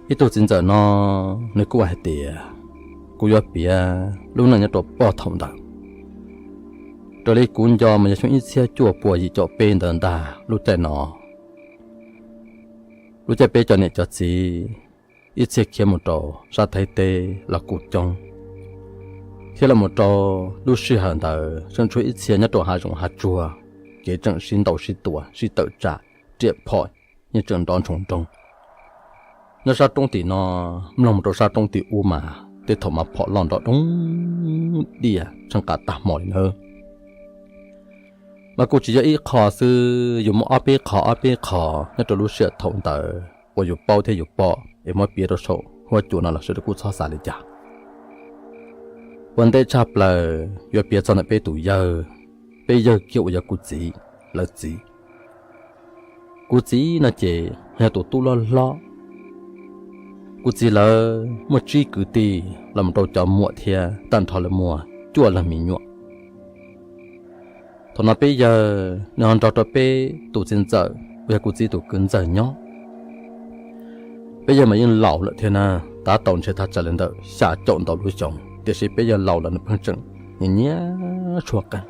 Ib tug txiv ntxawm no, nws kuj hais tias, kuv yuav piav lub neej nyob rau pog thaum ntawd. Raws li kuv nco mas yog xyoo ib txhiab cuaj puas yim caum peb ntawd ntag lub caij no. Lub caij peb cov niam cov txiv ib txhia khiav mus rau sab Thaib teb los kuj coob, thiab los mus rau lub sij hawm ntawd tseem tshuav ib txhia nyob rau hav zoov hav tsuag, kev tseem sib ntaus sib tua sib tawm tsam, riam phom yeej tseem nrov ntshoo nroog. Nyob sab roob tim no mloog mus rau sab roob tim ub mas tej thaum mas phom loj nrov doo diaj tsheej qas tag hmo li nawb. Mas kuj tsis yog ib qho xwb, yus muaj ob peb qho ob peb qho nyob rau lub sij hawm thaum ntawd uas yus paub thiab yus pom es muab piav rau saum huab cua no los sawv daws kuj txhob xav li cas. Ua ntej tshaj plaws yuav piav txog ntawm peb tus yawg, peb yawg kiag uas yog kuv txiv lawv txiv. Kuv txiv no ces yog tus tub loj hlob. Kuv txiv lawv muaj tsib kwv tij los mus rau cov muam thiab tag nrho lawv muaj cuaj leeg me nyuam. Thaum no peb yawg nws ho nrog rau peb tus txiv ntxawm uas yog kuv txiv tus kwv ntxawg nyob. Peb yawg mas yeej laus lawm thiab na, tab tau ntshe thaj tsam li ntawm xya caum ntau lub xyoo, tiam sis peb yawg laus lawm nws pheej tseem nyiam nyiam tshuab qeej.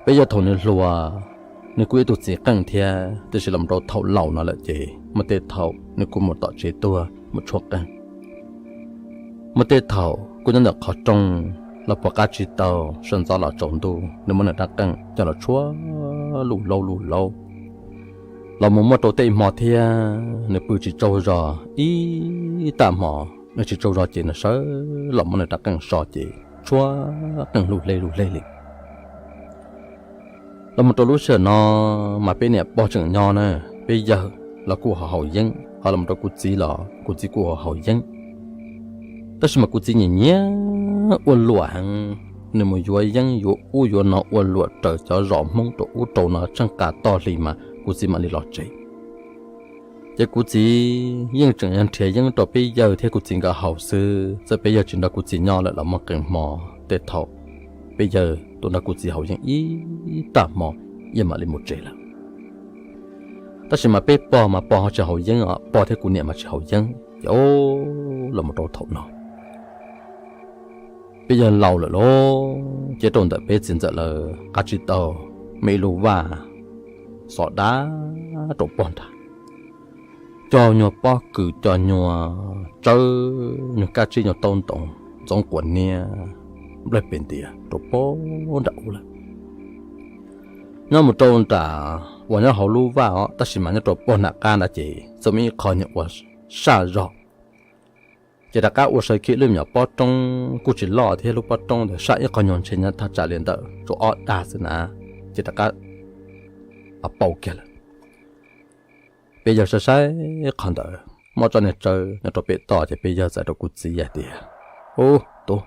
Peb yawg thaum nws hluas, nws kuj ib tug txiv qeej thiab, tiam sis los rau thaum laus no lawm ces muaj tej thaum nws kuj mus tom tsev tuag mus tshuab qeej. Muaj tej thaum kuj nyob ntawm qhov rooj los puag qab tsib taug sawv ntxov los tsaus ntuj nws muab nws rab qeej coj los tshuab luj laub luj laub. Los mus muaj rau tej hmo thiab nws pw tsis tsaug zog ib tag hmo, nws tsis tsaug zog ces nws sawv los muab nws rab qeej so ces tshuab qeej luj hle luj hle li. Los mus rau lub sij hawm no mas peb niam pog tseem nyob na, peb yawg los kuj ho haus yeeb, ho los mus rau kuv txiv los kuv txiv kuj ho haus yeeb. Tab sis mas kuv txiv nyiam nyiam ua luam heev, nws mus yuav yeeb yuav ub yuav no ua luam raws cov zos Hmoob rau ub rau no tsheej qas toj hli mas kuv txiv mam li los tsev. Ces kuv txiv yeej tseem yog nrhiav yeeb rau peb yawg thiab kuv txiv nkawd haus xwb, txawm peb yawg tsis nrog kuv txiv nyob lawm los muaj qee hmo tej thaum peb yawg tuaj nrog kuv txiv haus yeeb ib tag hmo, yeej mam li mus tsev lawm. Tab sis mas peb pog mas pog ho tsis haus yeeb os, pog thiab kuv niam mas tsis haus yeeb ces los mus rau thaum no peb yawg laus lawm lauj, ces rau ntawm peb txiv ntxawm lawv qab tsib taug muaj ib lub vaj xov dab rau pog nrad, cog nyuag pob kws, cog nyuag tsawb, nyuag kab tsib, nyuag taub ntoos ntxoov quav niab nplawg pes ntias rau pog nram ub lawm. Nyob mus rau nram uas nyob hauv lub vaj os, tab sis mas nyob rau pog nram qab ntawd ces txawm muaj ib qho nyuag ua saj zog. Ces rov qab ua saw kiag lub me nyuam pob roob kuj tsis loj thiab, lub pob roob ntawd saj ib qho nyuag ntshe nyob thaj tsam li ntawm tsuas ob dag xwb na, ces rov qab pau kiag lawm. Peb yawg saib saib qhov ntawd muaj tsob niag tsawb nyob rau pem toj, ces peb yawg txawm rau kuv txiv hais tias, Ub, tub,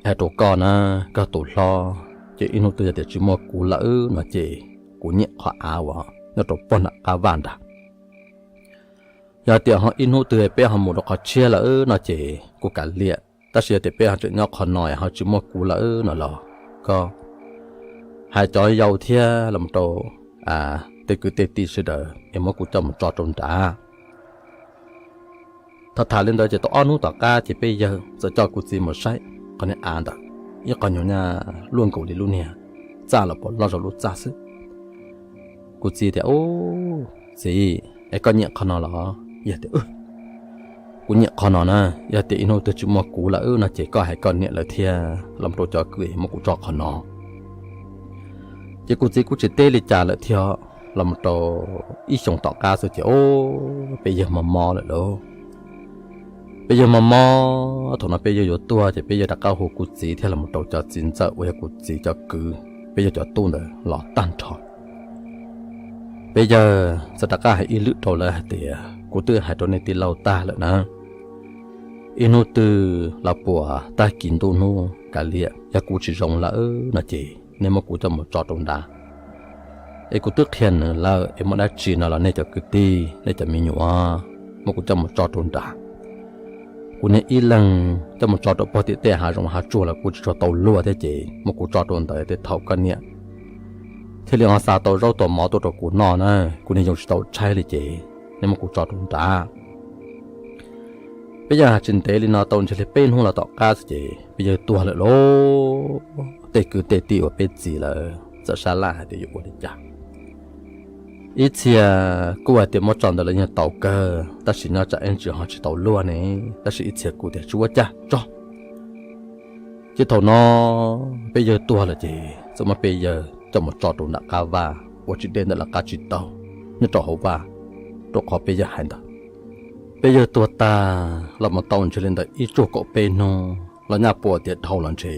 hais rau koj na, koj tus hlob, ces ib hnub twg yog tias tsis muaj kuv lawm no ces kuv nyiam qhov av uas nyob rau pog nram qab vaj nrad. Yog tias ho ib hnub twg peb ho mus rau qhov tshiab lawm no ces kuv kav liam, tab sis yog tias peb ho tseem nyob qhov no ho tsis muaj kuv lawm no los koj hais cov yau thiab los rau tej kwv tej tij sawv daws es muab kuv coj mus tso rau nrad. Tham tham li ntawd ces tau ob hnub tom qab ces peb yawg txawm coj kuv txiv mus saib qhov niag av ntawd, ib qho nyuag nyaj luaj nkaus li lub niag txaj los puas loj zog lub txaj xwb. Kuv txiv tias, Ub, txiv, es koj nyiam qhov no los? Yawg tias, Kuv nyiam qhov no na, yog tias ib hnub twg tsis muaj kuv lawm no ces koj hais koj niam lawv thiab los rau cov kwv es muab kuv tso qhov no. Ces kuv txiv kuj tsis teb li cas lawm thiab. Los rau ib xyoos tom qab xwb ces, ub, peb yawg mob mob lawm lauj. Peb yawg mob mob, thaum no peb yawg yuav tuag ces peb yawg rov qab hu kuv txiv thiab los rau cov txiv ntxawm uas yog kuv txiv cov kwv, peb yawg cov tub ntawd los tag nrho. Peb yawg txawm rov qab hais ib lwm rau lawv hais tias, Kuv twb hais rau nej tij laug tag lawm na, ib hnub twg los puas tag kis ntuj hnub kav liam, yog kuv tsis zoo lawm no ces nej muab kuv coj mus tso rau nrad. Es kuv twb qhia nws lawm es muaj dab tsi no los nej cov kwv tij, nej cov me nyuam, muab kuv coj mus tso rau nrad. Kuv niag ib leeg coj mus tso rau pog tim tej hav zoov hav tsuag los kuv tsis tshua tau luag thiab ces muab kuv tso rau ntawd tej thaum koj niam thiaj li ho xa tau zaub tau mov tuaj rau kuv noj na, kuv niag yoo tsis tau tshaib li ces nej muab kuv tso rau nrad. Peb yawg hais tsis ntev li no tau ntshe li peb hnub los tom qab xwb ces peb yawg tuag lawm lauj. Tej kwv tej tij uas peb txiv lawv txawm sab laj hais tias yuav ua li cas. Ib txhia kuj hais tias muab tso ntawd los yeej tau kawg, tab sis nyob tsam ib ntsis ho tsis tau luag ne, tab sis ib txhia kuj tias tsis ua cas tso. Ces thaum no peb yawg tuag lawm ces txawm muab peb yawg coj mus tso rau nram qab vaj uas tsis deb ntawm lawv qab tsib taug nyob rau hauv vaj, rau qhov peb yawg hais ntawd. Peb yawg tuag tag los mus tau ntshe li ntawm ib tsug kaum peb hnub los nyaj puas tias dhau los ntshe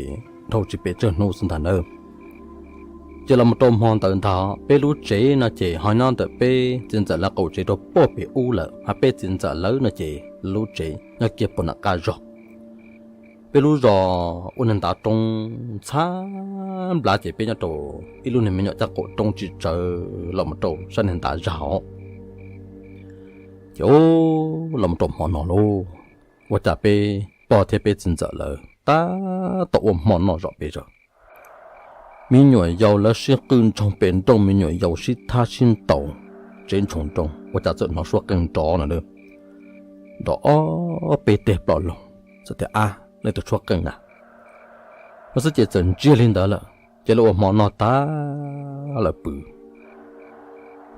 dhau tsis pes tsawg hnub xwb ntag nawb. Ces los mus rau hmo ntawd ntag peb lub tsev no ces ho nyob ntawm peb txiv ntxawm lawv qaum tsev rau puag pem ub lawm, ho peb txiv ntxawm lawv no ces lub tsev nyob kiag puag nram qab zog. Peb lub zos ua niag ntav roob txhab nplab ces peb nyob rau ib lub niag me nyuam caj qaum roob tsis tsawv los mus rau sab niag ntav zag os. Ces los mus rau hmo no lauj, ua cas peb pog thiab peb txiv ntxawm lawv tab tom ua hmo noj zom pes zaws. Me nyuam yaus lawv sib qw ntsoog pem nrooj, me nyuam yaus sib thab sib ntaus tsev ntsoog nrooj, ua cas txawm hnov suab qeej nrov no, nrov ob peb teg ploj loog, txawm tias ab, leej twg tshuab qeej na. No xwb ces txawm ntsiag li ntawd lawm, ces lawv ua hmo noj tag lawm pw.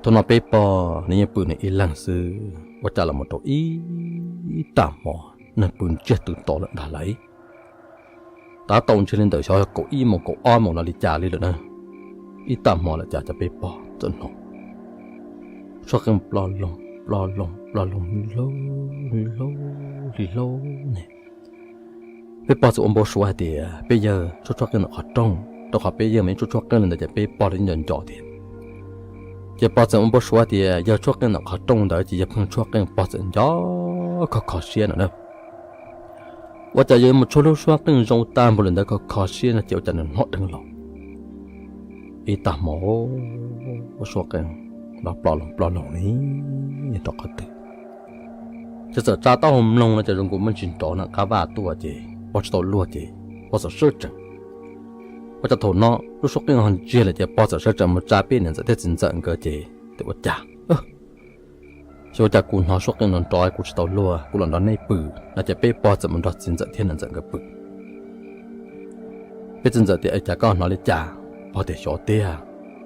Thaum no peb pog nws yeej pw nws ib leeg xwb, ua cas los mus rau ib tag hmo neeg pw ntsiag to lawm ntag lauj. Tab tau ntshe li ntawm xyov kaum ib moos kaum ob moos los li cas li lawm na. Ib tag hmo lawm cas cov peb pog txawm hnov suab qeej ploj loog ploj loog ploj loog li hlaub li hlaub ne. Peb pog txawm ua npau suav hais tias peb yawg tshuab tshuab qeej ntawm qhov rooj, rau qhov peb yawg mas yeej tshuab tshuab qeej li ntawd ces peb pog los yeej nco nco thiab. Ces pog txawm ua npau suav hais tias yawg tshuab qeej ntawm qhov rooj ntawd ces yawg pheej tshuab qeej, pog txawm nco kho kho siab no na. Ua cas yawg mus tshuab lub suab qeej zoo tag npaum li ntawd kho kho siab no ces ua cas nws hnov dheev los ib tag hmo, ua suab qeej nrov ploj loog ploj loog li rau qhov twg. Ces txawm tsa taub hau mloog no ces zoo nkaus muaj ntsis nrov nram qab vaj tuaj ces pog tsis tau luag ces pog txawm sawb tsees. Ua cas thaum no lub suab qeej ho ntsiag lawm ces pog txawm sawb tsees mus tsa peb niam ntxawm thiab txiv ntxawm nkawd ces tias ua cas, xyov ua cas kuv hnov suab qeej nrov nrov kuv tsis tau luag kuv los nrog nej pw no ces peb pog txawm mus nrog txiv ntxawm thiab niam ntxawm nkawd pw. Peb txiv ntxawm tias es cas koj hnov li cas? Pog tias xyov tiag,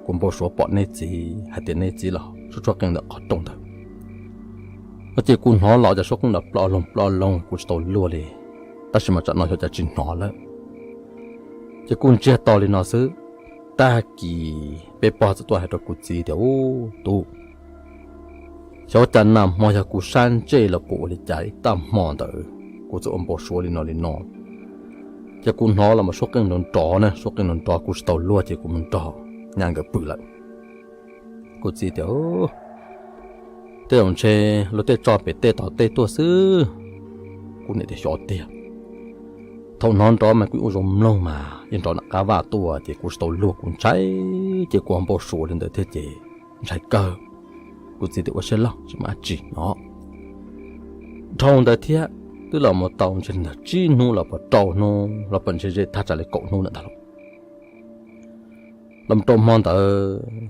kuv npau suav pom nej txiv hais tias nej txiv los tshuab tshuab qeej ntawm qhov rooj ntawd no ces kuv hnov los cas suab qeej nrov ploj loog ploj loog kuv tsis tau luag li, tab sis mas tsam no xyov cas tsis hnov lawm. Ces kuj ntsiag to li no xwb. Tag kis peb pog txawm tuaj hais rau kuv txiv tias ub tub, xyov ua cas nag hmo yog kuv sab ntsej los kuv ua li cas ib tag hmo ntawd kuv txawm ua npau suav li no li no, ces kuv hnov los mas suab qeej nrov nrov na, suab qeej nrov nrov kuv tsis tau luag ces kuv mus nrog nyab nkawd pw lawm. Kuv txiv tias tej zaum ntshe luag tej tso pem tej tom tej tuaj xwb. Kuv niam tias xyov tiag. Thaum hnov nrov mas kuv ua zoo mloog mas yeej nrov nram qab vaj tuaj ces kuv tsis tau luag kuv ntshai, ces kuv ua npau suav li ntawd thiab ces ntshai kawg. Kuv txiv tias ua siab loj tsis muaj dab tsi no. Dhau ntawd thiab twb los mus tau ntshe ntawm tsib hnub los puas rau hnub los puas ntshe ze thaj tsam li kaum hnub lawm ntag lauj. Los rau hmo ntawd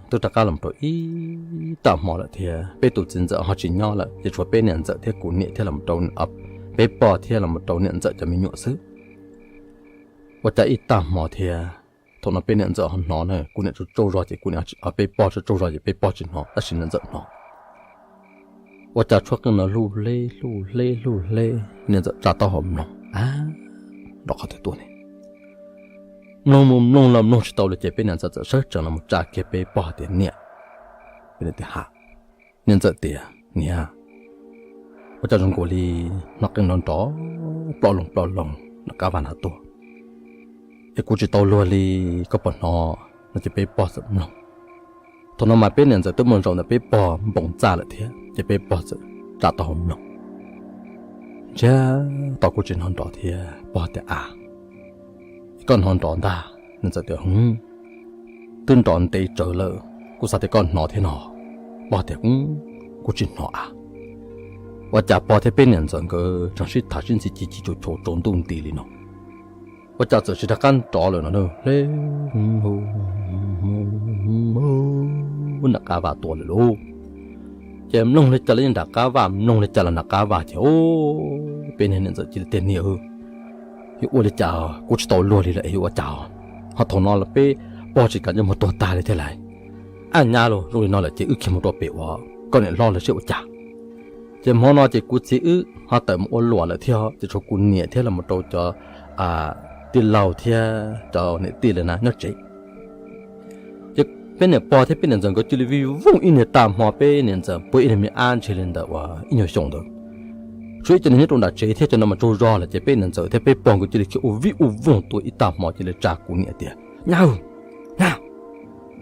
twb rov qab los rau ib tag hmo lawm thiab peb tus txiv ntxawm ho tsis nyob lawm ces tshuav peb niam ntxawm thiab kuv niam thiab los rau peb pog thiab los rau niam ntxawm cov me nyuam xwb. Ua cas ib tag hmo thiab thaum no peb niam ntxawm ho hnov na, kuv niam tsaug tsaug zog ces kuv niam, peb pog tsaug tsaug zog ces peb pog tsis hnov tab sis niam ntxawm hnov. Ua cas tshuab qeej no luj hleb luj hleb luj hleb, niam ntxawm tsa taub hau mloog, a, nrov qhov twg tuaj ne. Mloog mus mloog los mloog tsis tau li ces peb niam ntxawm txawm sawv tsees los mus tsa kiag peb pog tias niam, peb niam tias ha, niam ntxawm tias niam, ua cas zoo nkaus li hnov qeej nrov nrov ploj loog ploj loog nram qab vaj nrad tuaj, es kuv tsis tau luag li, koj puas hnov no ces peb pog txawm mloog. Thaum no mas peb niam ntxawm twb mus zaum ntawm peb pog npoo txaj lawm thiab ces peb pog txawm tsa taub hau mloog. Ntsiag to kuj tsis hnov nrov thiab, pog tias a, koj hnov nrov ntag. Niam ntxawm tias hwv, twb nrov ntev tsawv lawm kuv xav tias koj hnov thiab no. Pog tias kuv tsis hnov a. Ua cas pog thiab peb niam ntxawm nkawd tseem sib tham sib ntxhi ci ci tsaus tsaus ntuj nti li no, ua cas txawm tsis rov qab nrov lawm no, hleb nram qab vaj tuaj lawm lauj. Ces mloog li cas los yeej nram qab vaj, mloog li cas los nram qab vaj ces, peb niag niam ntxawm cia li tias, Niam, yuav ua li cas, kuv tsis tau luag li lawm, yuav ua cas? Ho thaum no los peb pog tsis kam ntsej muag tuag tag li thiab lauj. Ab nyab lauj, zoo li no lawm ces wb khiav mus rau pem uas koj niam hlob lawv seb ua cas. Ces hmo no ces kuv txiv wb ho tawm mus ua luam lawm thiab, ces tshuav kuv niam thiab los rau cov tij laug thiab cov niam tij lawv na nyob tsev. Ces peb niam pog thiab peb niam ntxawm nkawd cia li vij voog ib niag tag hmo, peb niam ntxawm puag ib niag me ab ntshe li ntawm uas ib nyuag xyoo ntawd. Tshuav ib co niag nyob rau nram tsev thiab, cov no mas tsaug zog lawm, ces peb niam ntxawm thiab peb pog nkawd cia li khiav ua vij ua voog tuaj ib tag hmo cia li tsa kuv niam tias, Nyab, nyab!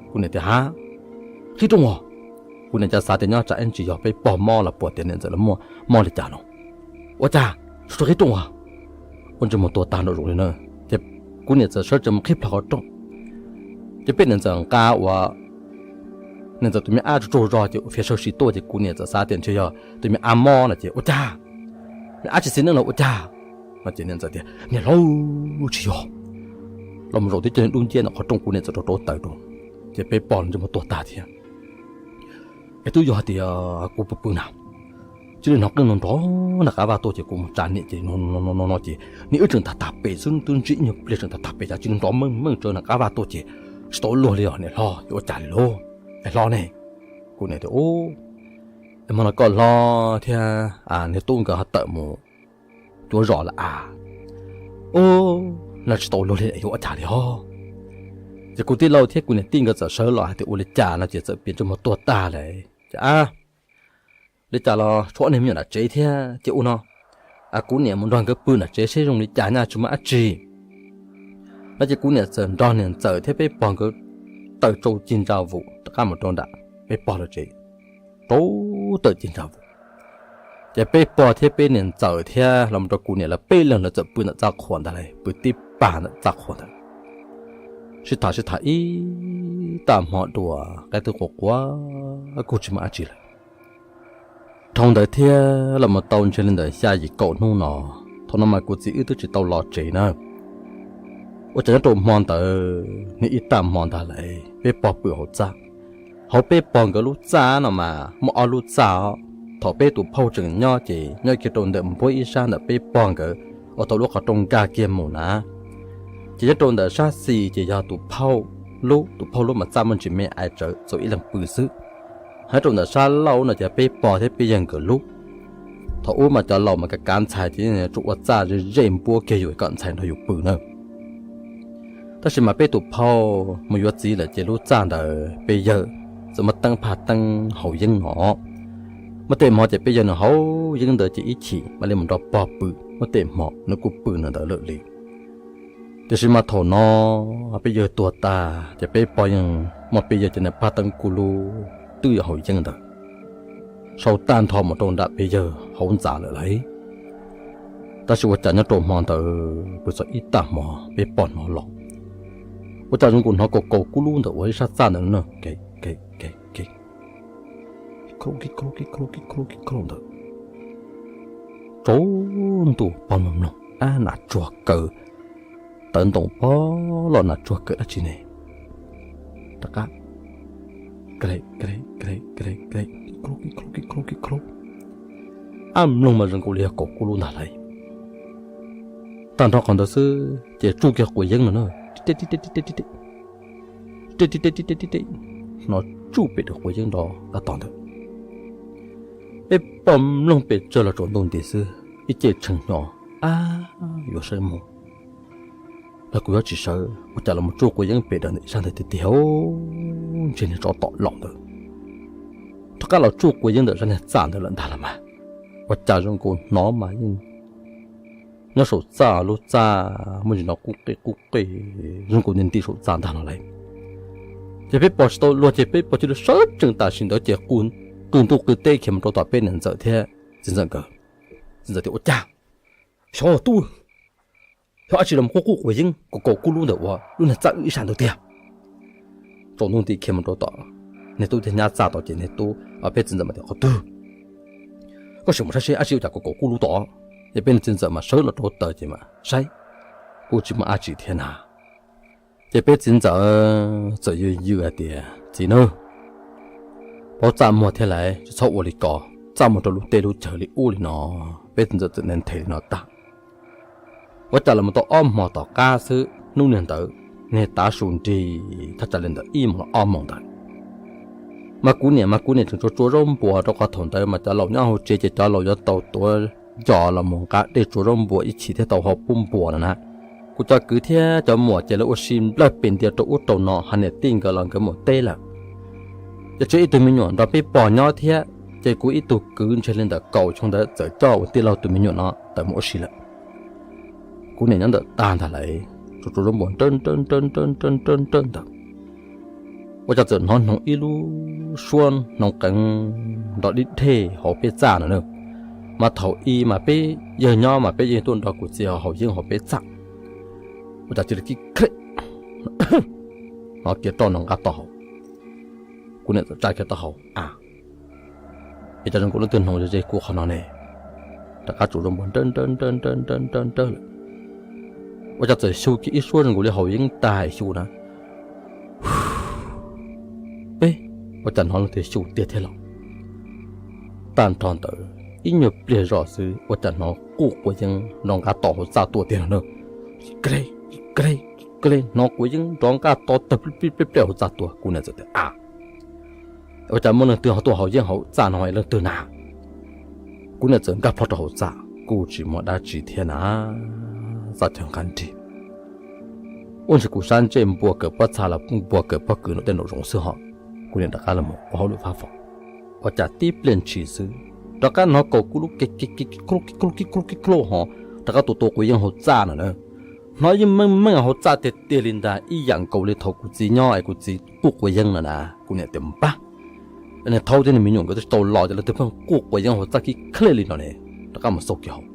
Kuv niam tias, Hab, qhib rooj os. Kuv niam cas xav tias nyob tsam ib ntsis yog peb pog mob los puas tias niam ntxawm los muaj mob li cas no. Ua cas, qhib rooj os. Ua ntsej muag tuag tag nraum zoov li na. Ces kuv niam txawm sawv tsees mus qhib plho qhov rooj. Ces peb niam ntxawm nqa uas niam ntxawm tus me ab tsaug tsaug zog ces ua fiav sawv si tuaj, ces kuv niam txawm xav tias ntshe yog tus me ab mob no ces, Ua cas, me ab tsis xis neej los ua cas? No ces niam ntxawm tias, Niam hlob, tsis yog. Los mus zaum tib co niag dub nciab ntawm qhov rooj, kuv niam txawm rauv rauv taws rau. Ces peb pog ntsej muag tuag tag thiab. Es twb yog hais tias kuv pw pw na, cia li hnov qeej nrov nrov nram qab vaj tuaj ces kuv mus tsa niam ces no no ces niam wb tseem tag tag pem xwb, twb ntsib ib nyuag pliag tseem tag tag pem cas cia li nrov meej meej tsawv nram qab vaj tuaj ces tsis tau luag li os niam hlob, yuav ua cas li lauj, niam hlob ne? Kuv niam tias, Es hmo no koj hlob thiab niag tub nkawd ho tawm mus cuav zos lawm as. Ub, no tsis tau luag li, yuav ua cas li os? Ces kuv tij laug thiab kuv niam tij nkawd txawm sawv los hais tias ua li cas no ces txawm piav ntsej muag tuag tag lawm ces, Ab, li cas los tshuav ob niag me nyuam nram tsev thiab ces ua no, kuv niam mus nrog nkawd pw nram tsev seb zoo li cas nyaj tsis muaj dab tsi. No ces kuv niam txawm nrog niam ntxawm thiab peb pog nkawd taws tsau cig ntsa vus rov qab mus rau nram peb pog lawv tsev, rau taws cig ntsa vus. Ces peb pog thiab peb niam ntxawm thiab los rau kuv niam lawv peb leeg lawv txawm pw ntawm txaj qhua ntag lauj, pw tib pag ntawm txaj qhua ntawd. Sib tham sib tham ib tag hmo dua, qaib twb qua qua, kuj tsis muaj dab tsi lawm. Dhau ntawd thiab los mus tau ntshe li ntawm xya yim kaum hnub no, thaum no mas kuv txiv wb twb tsis tau los tsev na. Ua cas nyob rau hmo ntawd niaj ib tag hmo ntag lauj, peb pog pw hauv txaj. Hauv peb pog nkawd lub txaj no mas muaj ob lub txaj os. Thaum peb tus phauj tseem nyob ces nyob kiag rau ntawm npuab ib sab ntawm peb pog nkawd uas thaum lub qhov rooj nkag kiag mus na. Ces nyob rau ntawm sab xis ces yog tus phauj lub, tus phauj lub mas txaj muaj ntsis me ais tsawv txaus ib leeg pw xwb. Nyob rau ntawm sab laug no ces peb pog thiab peb yawg nkawd lub. Thaum ub mas cov laus mas kav kav ntxhais ces tsuas ua txaj ze ze npuab kiag yus kom ntxhais nrog yus pw na. Tab sis mas peb tus phauj mus yuav txiv lawm ces lub txaj ntawd peb yawg txawm muab teeb phaj teeb haus yeeb no. Muaj tej hmo ces peb yawg nws haus yeeb ntawd ces ib chim mam li mus nrog pog pw, muaj tej hmo nws kuj pw nws ntawd lawm li. Tiam sis mas thaum no peb yawg tuag tag ces peb pog yeej muab peb yawg cov niag phaj teeb kuj lub twb yuav haus yeeb ntawd sau tag nrho mus rau nram peb yawg hauv ntxa lawm lauj. Tab sis ua cas nyob rau hmo ntawd pw txog ib tag hmo peb pog hnov los, ua cas zoo nkaus hnov kaus kaus kub lub ntawm ua ib sab txaj ntawd no, kis kis kis kis ntawd. Tsaus ntuj pog mloog mloog, ab, nas tsuag kaw tawv ntoo pog los, nas tsuag kaw dab tsi ne? Rov qab, kis kis kis kis kis kis kis, ab, mloog mas zoo nkaus li yog kaus kub lub ntag lauj. Tag nrho qhov ntawd xwb ces tsuj kiag quav yeeb no na, tib teb tib teb tib teb tib teb, hnov tsuj pem dawm quav yeeb nrov tab tom ntawd. Peb pog mloog pes tsawg los tsaus ntuj nti xwb, ib ce tshee hnyo, ab, yuav sawv mus los kuv yuav tsis sawv, ua cas los mus tsuj quav yeeb pem dawm ntawm ib sab ntawd tiag tiag, ntshe niag tsov tom laus ntawd rov qab los tsuj quav yeeb ntawm sab niag txaj ntawd lawm ntag los mas. Ua cas zoo nkaus hnov mas yeej nyob saum txaj, lub txaj muaj ntsis nrov qub qij qub qij, zoo nkaus nti nti saum txaj ntag no lauj. Ces peb pog tsis tau luag ces peb pog cia li sawv tsees tam sim ntawd ces qw ntuj qw teb khiav mus rau tom peb niam ntxawm thiab txiv ntxawm nkawd. Txiv ntxawm tias, Ua cas, xyov tub, xyov dab tsi los qub qub quav yeeb kaus kaus kub lub ntawm ua lub niag txaj wb ib sab ntawd tiag. Tsaus ntuj nti khiav mus rau tom niag tub thiab nyab txaj tod ces niag tub, peb txiv ntxawm mas tias, Qhov twg? Koj sim mus saib seb dab tsi ua cas kaus kaus kub lub tod. Ces peb niag txiv ntxawm mas sawv los rau taws ces mas saib, kuj tsis muaj dab tsi thiab na. Ces peb txiv ntxawm txawm yws yws hais tias, Txiv na, Paub txaj muag thiab lawm, tsis txhob ua li ko, txaj muag rau lub teb lub chaw li ub li no. Peb txiv ntxawm txawm nthe li no tag. Ua cas los mus tau ob hmo tom qab xwb, hnub niag ntawd, niag tav su nrig thaj tsam li ntawm ib moos los ob moos ntawd, mas kuv niam mas kuv niam tseem tsuas tsuav zaub npuas, rau qhov thaum ntawd mas cov laus nyob hauv tsev ces cov laus yuav tau tuav yos los mus nqa dej tsuav zaub npuas ib chim thiaj tau hau pub npua no na. Kuv cov kwv thiab cov muam ces lawv ua si nplawg pes ntia rau ub rau no, ho niam tij nkawd los nkawd mus teb lawm. Ces tshuav ib tug me nyuam nrog peb pog nyob thiab, ces kuv ib tug kwv ntshe li ntawm kaum xyoo ntawd txawm coj ua tij laug tus me nyuam no tawm mus ua si lawm. Kuv niam nyob ntawm tag ntag lauj, tsuas tsuav zaub npuas nrawj nrawj nrawj nrawj nrawj nrawj ntawd. Ua cas txawm hnov hnoos ib lub suab hnoos qees nrov dib dej hauv peb txaj no na. Mas thaum i mas peb yawg nyob mas peb yeej tuaj nrog kuv txiv haus yeeb hauv peb txaj. Ua cas cia li kib khlej hnov kiag roj nrov nqaj tod hauv. Kuv niam txawm tsa kiag taub hau a, es cas zoo nkaus leej twg hnoos ze ze kuv qhov no ne. Rov qab tsuas zaub npuas nrawj nrawj nrawj nrawj nrawj nrawj lawm. Ua cas txawm xyu kiag ib suab zoo nkaus li haus yeeb tag xyu na. Peb, ua cas hnov leej twg xyu tiag thiab los. Tag nrho ntawd ib nyuag pliag zoj xwb ua cas hnov quj quav yeeb nrov nqaj tod hauv txaj tuaj tiag no na. Kib khlej kib khlej kib khlej, hnov quav yeeb nrov nqaj tod tawg plij plij plij hauv txaj tuaj. Kuv niam txawm tias a, ua cas muaj leej twg ho tuaj haus yeeb hauv txaj no leej twg na. Kuv niam txawm nkag plho rau hauv txaj kuj tsis muaj dab tsi thiab na. Txaj chaw nqab nrig, ua ntsis kuv sab ntsej npua kawm pob txha los npua kawm pob kws nraum tej nraum zoov xwb ho. Kuv niam rov qab los ua hauj lwm fab fo, ua cas tib pliag ntshis xwb rov qab hnov kaus kuv lub ke ke ke kib khlub kib khlub kib khlub kib khlub ho rov qab tua tua quav yeeb hauv txaj no na. Hnov yeej meej meej hauv txaj tiag tiag li ntag, ib yam nkaus li thaum kuv txiv nyob es kuv txiv quj quav yeeb no na. Kuv niam tias npab, niag thaub thiab niag me nyuam nkawd twb tsis tau los ces leej twg pheej quj quav yeeb hauv txaj kib khlej li no ne. Rov qab mus xauj kiag hauv,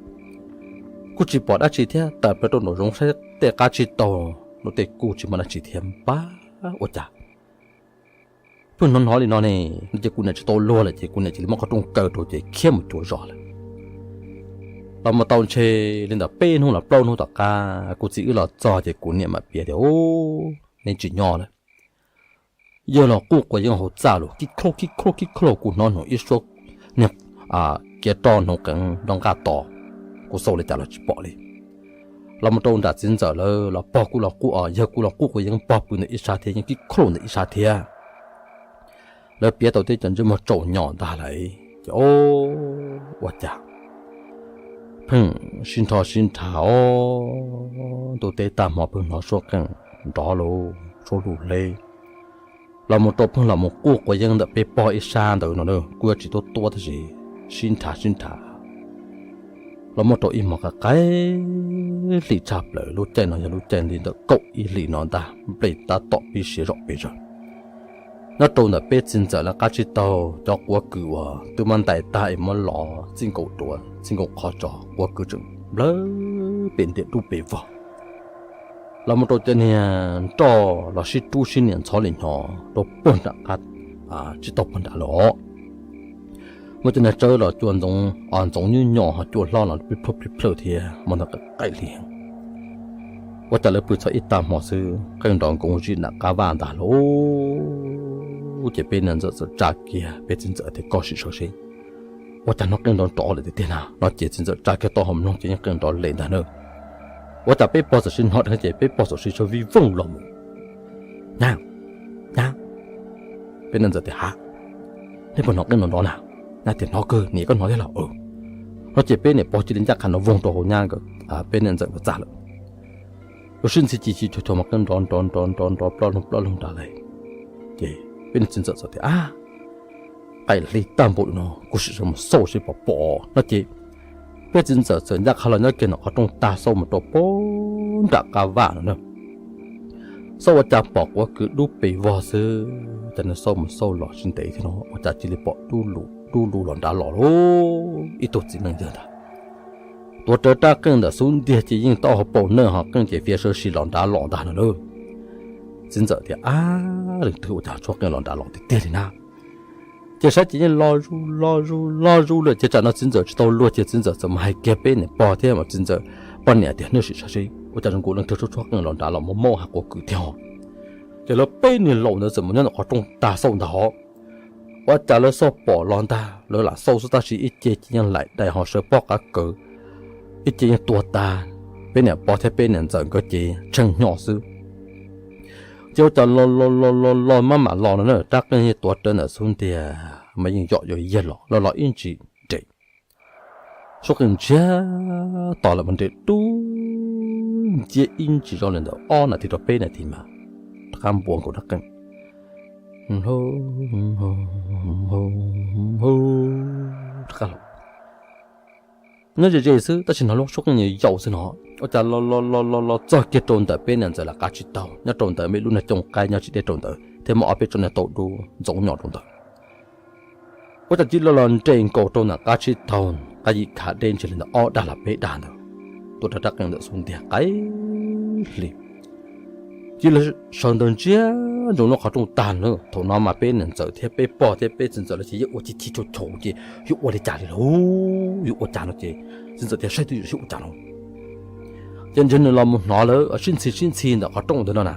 kuj tsis pom dab tsi thiab, tawm plaws rau nraum zoov saib tej qab tsib taug, lub tej kuj tsis muaj dab tsi thiab npab. Ua cas pheej hnov hnov li no ne, no ces kuv niam tsis tau luag lawm ces kuv niam cia li muab qhov rooj kaw rau ces khiav mus cuag zos lawm. Los mus tau ntshe li ntawm peb hnub los plaub hnub tom qab kuv txiv wb los txog ces kuv niam mam piav tias, u, neb tsis nyob lawm. Yawg los quj quav yeeb hauv txaj los kib khlauj kib khlauj kib khlauj, kuv hnov hnov ib suab niag kiav roj hnoos qees nrov nqaj tod, kuv xauj li cas los tsis pom li. Los mus rau nram txiv ntxawm lawv los pog kuj los quj, yawg kuj los quj quav yeeb pog pw ntawm ib sab thiab, yeej kib khlauj ntawm ib sab thiab. Lawv piav tau tej cov ntsej muag tsaum nyom ntag lauj. Ces o, ua cas pheej sib nrho sib nrhav os, ntuj teb tag hmo pheej hnov suab qeej nrov lauj, suab luj hleb. Los mus rau pheej los mus quj quav yeeb ntawm peb pog ib sab ntawd no na, kuj yuav tsis tuab tuab tab sis sib nrhav sib nrhav. Los muaj rau ib hmos qaim qaim hli tshaj plaws, lub caij no yog lub caij li ntawm kaum ib hlis no ntag, nplej tab tom pib siav zom pes zaws. Nyob rau ntawm peb txiv ntxawm lawv qab tsib taug, cov quav kws uas twb muab ntais tag es muab los txij nkaus duav txij nkaus qhov tso, quav kws tseem nplawg pem ntiam dub pes vog. Los mus rau cov niag nroj los sib rub sib niam ntxhov li hnyo rau puag nram qab tsib taug puag nrad lawm os. Muaj cov niag tsawb los cua ntxoov, ntxoov nyuj nyom ho cua hlob los plig plawg plig plawg thiab, hmo ntawd qaim hli heev. Ua cas lawv pw txog ib tag hmo xwb qeej nrov nkoov zim nram qab vaj ntag lauj. Ces peb niam ntxawm txawm tsa kiag peb txiv ntxawm tias koj sim saib seb. Ua cas hnov qeej nrov nrov lawm tiag tiag na no ces txiv ntxawm tsa kiag taub hau mloog ces yeej qeej nrov lem ntag na. Ua cas peb pog txawm sim hnov dheev ces peb pog txawm sim sawv vij vooj los mus. Nyab, nyab. Peb niam ntxawm tias ha, nej puas hnov qeej nrov nrov na? Nyab tias hnov kawg, niam koj hnov thiab los? No ces peb niam pog cia li ncaj qha nrov voog rau hauv nyab nkawd, peb niam ntxawm nkawd txaj lawm. Lub sib ntxhi ci ci cuag cuag mas qeej nrov nrov nrov nrov nrov ploj loog ploj loog nrad lawm. Ces peb niam txiv ntxawm txawm tias a, qaim hli tag npaum li no kuv sim sawv mus xauj seb puas pom no ces peb txiv ntxawm txawm ncaj qha los nyob kiag ntawm qhov rooj tag xauj mus rau puag nram qab vaj no na. Xauj ua cas pom quav kws dub pes vog xwb, cas nws xauj mus xauj los tsis ntev thiab no ua cas cia li pom dub lug los nrad los lauj, ib tug txiv neej yawg ntag. Tuav rawv rab qeej ntawm xub ntiag ces yeej taub hau paus nawj ho qeej ces fiav sawv si los nrad los ntag no lauj. Txiv ntxawm tias a, leej twg ua cas tshuab qeej los nrad los tiag tiag li na. Ces saib ces yeej lo zuj lo zuj lo zuj lawm ces tsam no txiv ntxawm tsis tau luag ces txiv ntxawm txawm mus hais kiag peb niam pog thiab mas txiv ntxawm poj niam tias nej sim saib seb ua cas zoo nkaus leej twg tshuab tshuab qeej los nrad los muaj maub ha quav kws thiab ho. Ces lawv peb niag laus ntawd txawm mus nyob ntawm qhov rooj tag xauj ntag hov. Ua cas lawv xauj pom los ntag, lawv lam xauj xwb tab sis ib ce ces yeej laim dais ho sawv pob qab kaws, ib ce yeej tuag tag. Peb niam pog thiab peb niam ntxawm nkawd ces tshee hnyo xwb. Ces ua cas los los los los los maj mam los no na, rab qeej yeej tuav rawv ntawm xub ntiag mas yeej yom yuav yag los los los ib ntsis nres. Suab qeej ntsiag to lawm mas nres dub nciab ib ntsis zoo li ntawm ob nas this rau peb nas this mas rov qab npua nkaus rab qeej. Rov qab los nyob ze ze xwb tab sis hnov lub suab qeej yau xwb no. Ua cas los los los los los txog kiag rau ntawm peb niam ntxawm lawv qab tsib taug nyob rau ntawd, muaj ib lub niag cooj qaib nyob tsis deb rau ntawd thiab muaj ob peb tsob niag tauj dub ntxoov nyom rau ntawd. Ua cas cia li los nres nkaus rau ntawm qab tsib taug, qab yim khav deb ntshe li ntawm ob dag los peb dag ntawd, tuaj rau rab qeej ntawm xub ntiag qaib hli. Cia li sawv ntawd ntsiag ntsoov lub qhov rooj tag lawm. Thaum no mas peb niam ntxawm thiab peb pog thiab peb txiv ntxawm lawv ces yeej ua ci ci tshau tshau ces yuav ua li cas li lauj, yuav ua cas no ces txiv ntxawm thiaj saib twj ywm seb ua cas no. Ces ntshe nws los mus hnov lawv sib ntxhi sib ntxhi ntawm qhov rooj ntawd no na.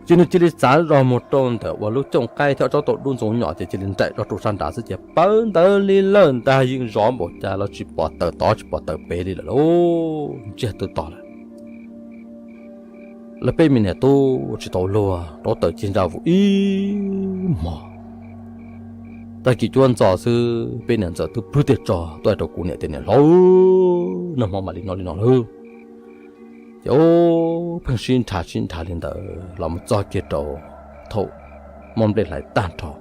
Ces nws cia li txav zog mus rau ntawm uas lub cooj qaib thiab ob tsob tauj dub ntxoov nyom ces cia li nraim zog rau sab nrad xwb ces pawv ntawd li lawm ntag, yeej zov npaum cas los tsis pom tawm tod tsis pom tawm pem li lawm lauj, ntsiag twb to lawm. Lawv peb me niam tub tsis tau luag rau tawm cig ntsa vus ib hmos. Tag kis cuab ntxo xwb peb niam ntxawm twb plhws tej tso tuaj rau kuv niam tias, Niam hlob, nag hmo mam li no li no lawm. Ces pheej sib nrhav sib nrhav li ntawd los mus txog kiag rau thaum muaj nplej hlais tag nrho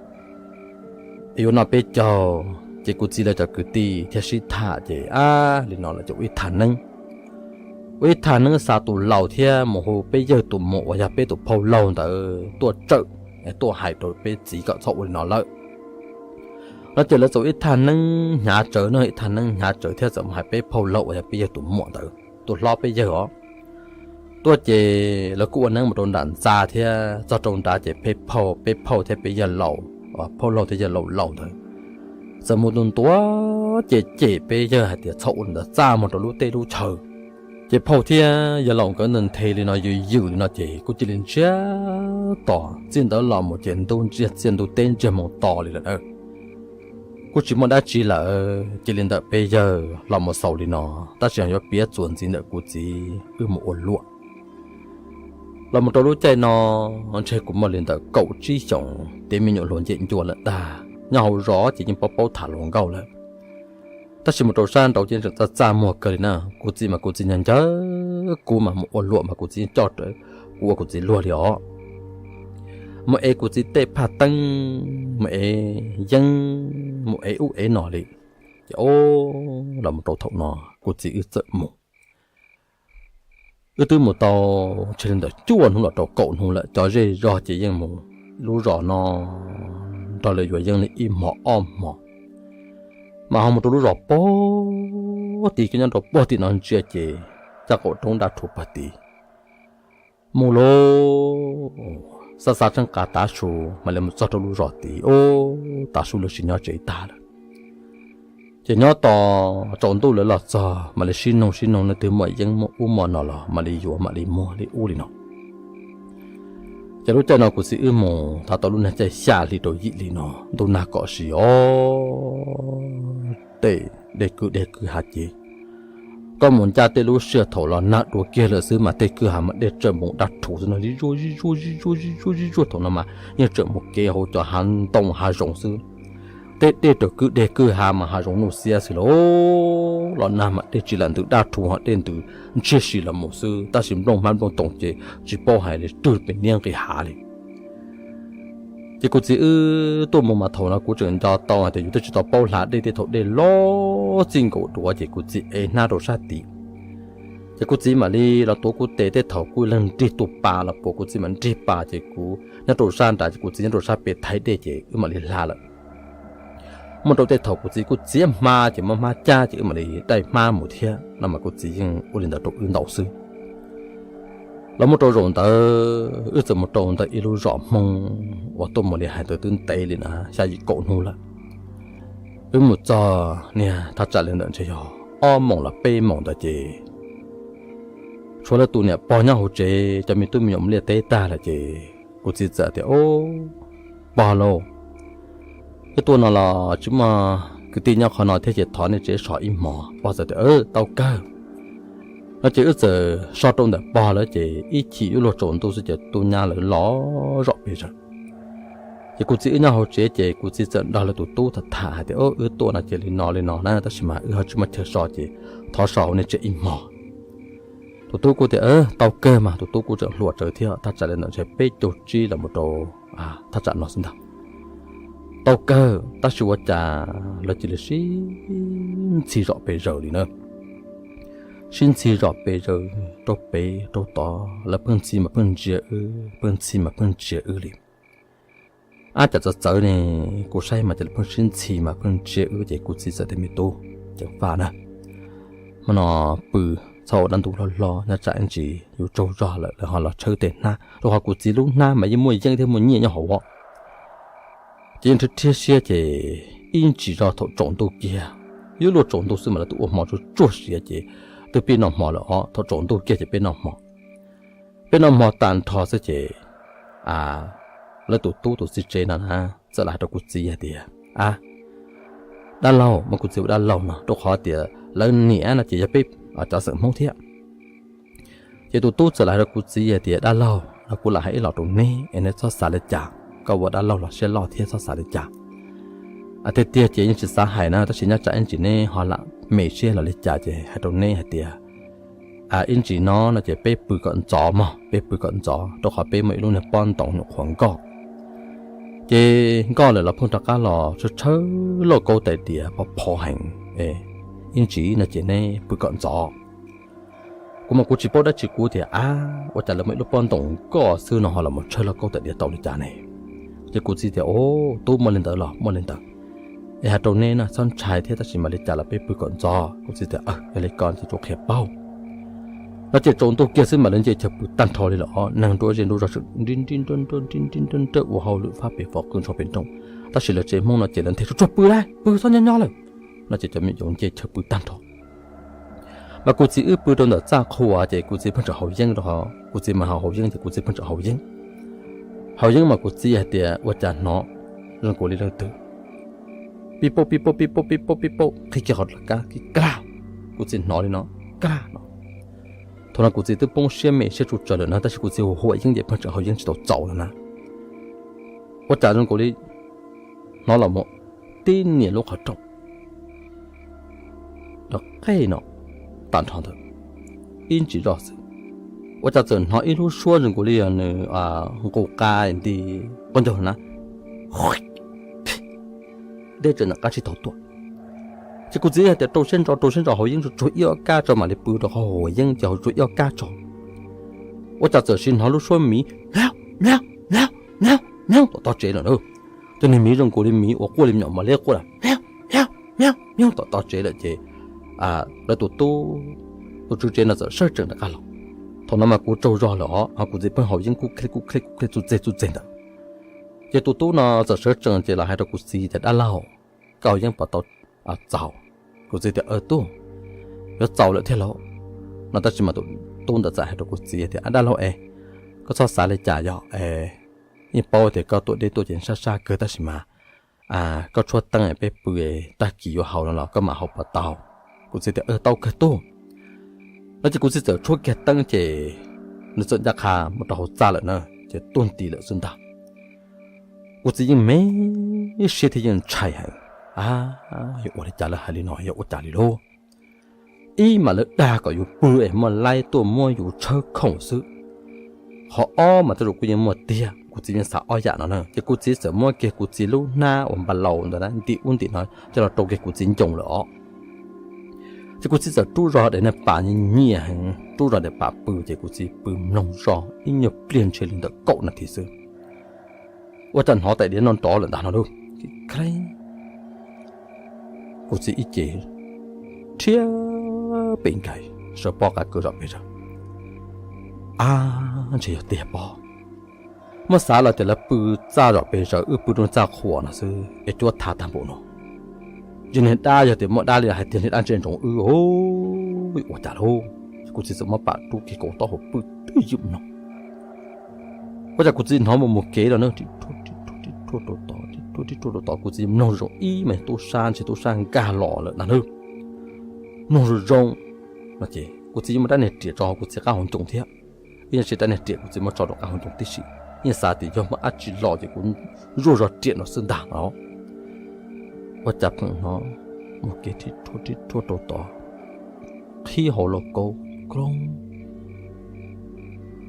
es yuav noj peb caug, ces kuv txiv lawv cov kwv tij thiaj sib tham ces, Ab, li no lawm ces ua ib thaj neeb, ua ib thaj neeb xa tus laus thiab mus hu peb yawg tus muam uas yog peb tus phauj laug ntawd tuaj tsawm, tuaj hais rau peb txiv kom txhob ua li no lawm. No ces lawv txawm ib thaj neeb hnyav tsawv no, ib thaj neeb hnyav tsawv thiab txawm mus hais peb phauj laug uas yog peb yawg tus muam ntawd, tus hlob peb yawg os. Tuaj ces lawv kuj ua neeb mus rau nram ntxa thiab txog rau nrad ces peb phauj, peb phauj thiab peb yawg laus, phauj laug thiab yawg laus laus ntawd txawm mus tus ntua ces cem peb yawg hais tias txhob ua li ntawd, txaj muag rau lub teb lub chaw. Ces phauj thiab yawg laus nkawd nthe li no yws yws li no ces kuj cia li ntsiag to, txij ntawd los mus ces ntuj ntsiag txiaj ntuj teb ntsiag mus to li lawm na. Kuj tsis muaj dab tsi lawm, cia li ntawm peb yawg los mus xaus li no, tab sis yuav piav txuas ntxiv ntawm kuv txiv wb mus ua luam. Los mus rau lub caij no ntshe kuv muaj li ntawm kaum tsib xyoos, tiav me nyuam hluas ncem ncua lawm tag, nyob hauv zos ces yeej paub paub tham hluas nkauj lawm. Tab sis mus rau sab nraud ces tseem txaj txaj muag kawg li na. Kuv txiv mas kuv txiv nyob ncawg, kuv mas mus ua luam mas kuv txiv coj rawv kuv ua kuv txiv luag li os. Mus ev kuv txiv tej phaj teeb, mus ev yeeb, mus ev ub ev no li. Ces o, los mus rau thaum no kuv txiv wb txawm mus. Wb twb mus tau ntshe li ntawm cuaj hnub los rau kaum hnub lawm, cov zej zog ces yeej mus lub zos no nrog lawv yuav yeeb li ib hmos ob hmos. Mas ho mus rau lub zos pog tid, nyob rau pog tid no ntsia ces caj qaum roob dab rhuv pog tid. Mus lawm, xa xa tseeb qa tav su mam li mus txog rau lub zos tid, o, tav su lawv sis nyob tsev tag lawm. Ces nyob tos tsaus ntuj lawv los txog mam li sib noog sib noog leej twg muaj yeeb muaj ub muaj no los mam li yuav mam li muag li ub li no. Ces lub caij no kuv txiv wb mus thav tau lub nag caij xya hli rau yim hli no, ntuj nag kom si os, tej dej kwj dej kwj ha ces koj mus ncaj tej lub sij hawm thaum los nag dua kiag lawm xwb mas tej kwj ha mas dej tseem mus dab rhuv xwb no, zib zuag zib zuag zib zuag zib zuag zib zuag, thaum no mas yeej tseem mus kev hauv cov hav ntoo hav zoov xwb. Tej dej raws kwj dej kwj ha mas hav zoov nuj xiab xwb lauj. Los nag mas dej tsis lam ntws dab rhuv ho dej ntws ntsiag si los mus xwb, tab sis nplooj hmab nplooj toog ces tsis paub hais li, rwg pem niab nqis hav li. Ces kuv txiv wb tuaj mus mas thaum no kuv tseem nco tau hais tias yus twb tsis tau paub hla dej, tej thaum dej loj txij nkaus duav ces kuv txiv ev hnab rau sab tid. Ces kuv txiv mam li los tuav kuv tes, tej thaum kuj leeg nrig tuaj pa los puas kuv txiv mam nrig pa ces kuv nyob rau sab nrad ces kuv txiv nyob rau sab pem thaiv dej ces wb mam li hla lawm. Muaj rau tej thaum kuv txiv kuj txiav hmab ces muab hmab cab ces wb mam li daij hmab mus thiab no mas kuv txiv yeej ua li ntawd rau wb ntau xwb. Los muaj rau zaum ntawd wb txawm mus rau ntawm ib lub zos Hmoob uas tuaj mus li hais tias twb ntev li na xya yim kaum hnub lawm. Wb mus txog niag thaj tsam li ntawm ntshe yog ob moos los peb moos ntawd ces tshuav lawv tus niam pog nyob hauv tsev, cov me tub me nyuam mus liaj teb tag lawm ces kuv txiv txawm tias, Pog lauj, Tuaj no los tsis muaj kwv tij nyob qhov no thiab ces thov nej tsev so ib hmos. Pog txawm tias, Tau kawg. No ces wb txawm so rau ntawm pog lawm ces ib chim yuav luag tsaus ntuj xwb ces tus nyab lawv los zom pes zaws. Ces kuv txiv wb nyob hauv tsev ces kuv txiv txawm nrog lawv tus tub tham tham hais tias, Wb tuaj no ces li no li no na, tab sis mas wb ho tsis muaj chaw so ces thov so hauv nej tsev ib hmos. Tus tub kuj tias, Tau kawg mas. Tus tub kuj tseem hluas tsawv thiab, thaj tsam li ntawm ntshe peb caug tsib los mus rau thaj tsam no xwb ntag. Tau kawg, tab sis ua cas lawv cia li sib ntxhi zom pes zaws li na. Sib ntxhi zom pes zaws rau pem rau tod, lawv pheej ntxhi mas pheej ntsia wb, pheej ntxhi mas pheej ntsia wb li. Ab, cas txawv txawv ne, kuv saib mas cia li pheej sib ntxhi mas pheej ntsia wb ces kuv txiv txawm tias, Me tub, ceev faj na, hmo no pw txhob ua dab ntub hlob hlob, nyob tsam ib ntsis yus tsaug zog lawm lawv ho los tshawb tej hnab, rau qhov kuv txiv lub hnab mas yeej muaj yeeb thiab muaj nyiaj nyob hauv os. Ces yeej rhiab rhiab siab ces ib ntsis zog thaum tsaus ntuj kiag, yuav luag tsaus ntuj xwb mas lawv twb ua hmo tsuag tsuag siav ces twb pib noj hmo lawm os. Thaum tsaus ntuj kiag ces peb noj hmo. Peb noj hmo tag nrho xwb ces lawv tus tub tus txiv tsev no na txawm los hais rau kuv txiv hais tias, Ab, dab laug, mas kuv txiv ua dab laug no rau qhov tias lawv niam no ces yog peb cov xeem Hmoob thiab. Ces tus tub txawm los hais rau kuv txiv hais tias, Dab laug, no kuv lam hais ib los rau neb es neb txhob xav li cas, koj ua dab laug los siab loj thiab txhob xav li cas. Tiag tiag ces yeej tsis xav hais na, tab sis nyob tsam ib ntsis neb ho lam me siab los li cas ces hais rau neb hais tias, ib ntsis no no ces peb pw kom ntxov mog, peb pw kom ntxov rau qhov peb muaj ib lub niag pob ntoos nyuam qhuav nkoj. Ces nkoj lawm los pheej rov qab los tshawb tshawb lauj kaub tais diav pov phov heev. Ib ntsis no ces neb pw kom ntxov. Kuv mas kuv tsis paub dab tsi, kuv tias, Ab, ua cas lawv muaj ib lub pob ntoos nkoj xwb no ho los mus tshawb lauj kaub tais diav tau li cas ne? Ces kuv txiv tias, Au, tub, muaj li ntawd los muaj li ntawd, es hais rau neb na, txhob ntshai thiab, tab sis mas li cas los peb pw kom ntxov. Kuv txiv tias, Yog li ko ces tsuas qhia paub. No ces tsaus ntuj kiag xwb mas lawv nce chaw pw tag nrho li lawm os, neeg nruab zej nruab zog tseem nrib nrib nrab nrab nrib nrib nrab nrab ua hauj lwm fab pes fov qw nrho pes nroog, tab sis lawv tsev Hmoob no ces lawv nthe tsuag tsuag pw lauj, pw txhob nyob nyob lawm. No ces cov me nyuam ncauj nce chaw pw tag nrho. Mas kuv txiv wb pw rau ntawm txaj qhua ces kuv txiv pheej tseem haus yeeb rau, kuv txiv mas haus haus yeeb ces kuv txiv pheej tseem haus yeeb. Haus yeeb mas kuv txiv hais tias ua cas hnov zoo nkaus li leej twg pib pauj pib pauj pib pauj pib pauj pib pauj qhib kiag qhov dlav kab kib kag. Kuv txiv hnov li no, kag no. Thaum no kuv txiv twb poob siab me siab tsuj tsaws lawm na, tab sis kuv txiv hu hua yeeb ces pheej tseem haus yeeb tsis tau txaus no na. Ua cas zoo nkaus li hnov los mus tib niam lub qhov rooj rov qej no tag nrho ntawd ib ntsis zoj xwb, ua cas txawm hnov ib lub suab zoo nkaus li yog nws nqus qa nti quav ncaug na, deb tsaws nram qab tsib taug tuaj. Ces kuv txiv hais tias rau siab ntso rau siab ntso haus yeeb tsuag tsuag ib ob kab tso mam li pw rau qhov haus yeeb ces haus tsuag ib ob kab tso. Ua cas txawm sis hnov lub suab miv miav miav miav miav tom toj tsev lawm na. Cov niag miv zoo nkaus li miv uas quaj li me nyuam mos leb quaj lawm miav miav miav tom toj tsev lawm ces lawv tus tub tus tswv tsev no txawm sawv tsees rov qab los. Thaum no mas kuv tsaug zog lawm os, kuv txiv pheej haus yeeb kub khlej kub khlej kub khlej txuj txeg txuj txeg ntawd. Ces tus tub no txawm sawv tsees ces los hais rau kuv txiv tias, Dab laug, koj haus yeeb puas tau txaus? Kuv txiv tias, Tub, yuav txaus lawm thiab lauj. No tab sis mas tus tub ntawd txawm hais rau kuv txiv tias, Ab, dab laug es, koj txhob xav li cas, yog es yeej paub tias koj tuaj deb tuaj ces sab sab kawg tab sis mas koj tshuab teeb peb pw, tag kis yuav haus no los koj mam haus puas tau? Kuv txiv tias, Tau kawg tub. No ces kuv txiv txawm tshuab kiag teeb ces nws txawm ncaj qha mus rau hauv txaj lawm na, ces tuag nti lawm xwb ntag. Kuv txiv yeej me siab thiab yeej ntshai heev, yuav ua li cas lawv hais li no yog ua cas li lauj? Ib mas lawv dag kom yus pw es muaj laib tuaj muab yus tshawb khoom xwb. Qhov ob mas tej zaum kuj yeej muaj tiag, kuv txiv yeej xav ob yam no na, ces kuv txiv txawm muab kiag kuv txiv lub hnab uas npa laus ntawd na ntim ub ntim no coj los rau kiag kuv txiv ncoo lawm os. Ces kuv txiv txawm rub zog daim niag pam nyiam nyiam heev, rub zog daim pam pw ces kuv txiv pw mloog zog ib nyuag pliag ntshe li ntawm kaum nas this xwb. Ua cas hnov tais diav no nrov lawm ntag no lauj. Kuv txiv ib ce rhiab pem nkaus sawv pob qa kaws zom pes zaws. Ab, ntshe yog tiag pob. Muab xav los tias lawv pw txaj zom pes zaws, wb pw rau txaj qhua no xwb es cuab thav tag npaum no. Ntshe niag dab, yog tias muaj dab li hais tiag niag dab ntsej ntsoov wb, ua cas lauj. Kuv txiv txawm muab pam rub kiag kaum taub hau pw twb ywm no. Ua cas kuv txiv hnov mus mus kev los na, ri rhuaj ri rhuaj ri rhuaj rau tod ri Ruaj tib ruaj rau tod, kuv txiv mloog zoo ib me tub sab ntshe tub sab nkag los lawm ntag nawb. Mloog zoo zoo no ces kuv txiv yeej muab rab niag riam tso hauv kuv txiv qab hauv ncoo thiab. Ib yam li rab niag riam kuv txiv muab tso rau qab hauv ncoo tib si, yeej xav tias yog muaj dab tsi los ces kuv zuaj zog riam no xwb ntag no. Ua cas pheej hnov mus kev rhib rhuaj rhib rhuaj rau tod, qhib hauv lauj kaub kroob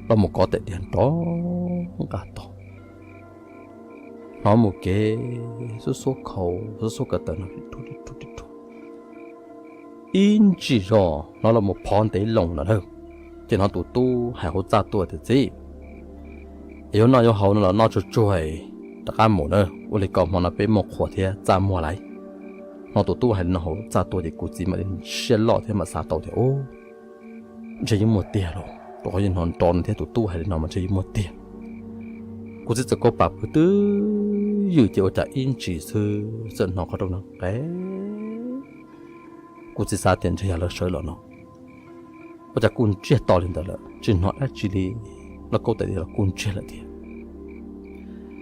los mus kov tes diav nrov nqa tog. Hnov mus kev xub xuab khau xub xuab ko taw no rhib rhuaj rhib rhuaj rhib rhuaj ib ntsis zog hnov los mus phov ntev loo lawm na. Ces hnov tus tub hais hauv txaj tuaj tias, Txiv, es yuav noj yuav haus no los noj tsuag tsuag rov qab mus na, ua li ko hmo no peb muaj qhua thiab txaj muag lawm. Hnov tus tub hais li no hauv txaj tuaj ces kuv txiv mam li siab loj thiab mam xav tau tias, Ub, ntshe yeej muaj tiag lauj, rau qhov yeej hnov nrov no thiab tus tub hais li no mas ntshe yeej muaj tiag. Kuv txiv txawm kaus pam pw twb ywm ces ua cas ib ntsis xwb txawm hnov qhov rooj no qe. Kuv txiv xav tias ntshe yog lawv sawv los no, ua cas kuj ntsiag to li ntawd lawm tsis hnov dab tsi li, lauj kaub tes diav los kuj ntsiag lawm thiab.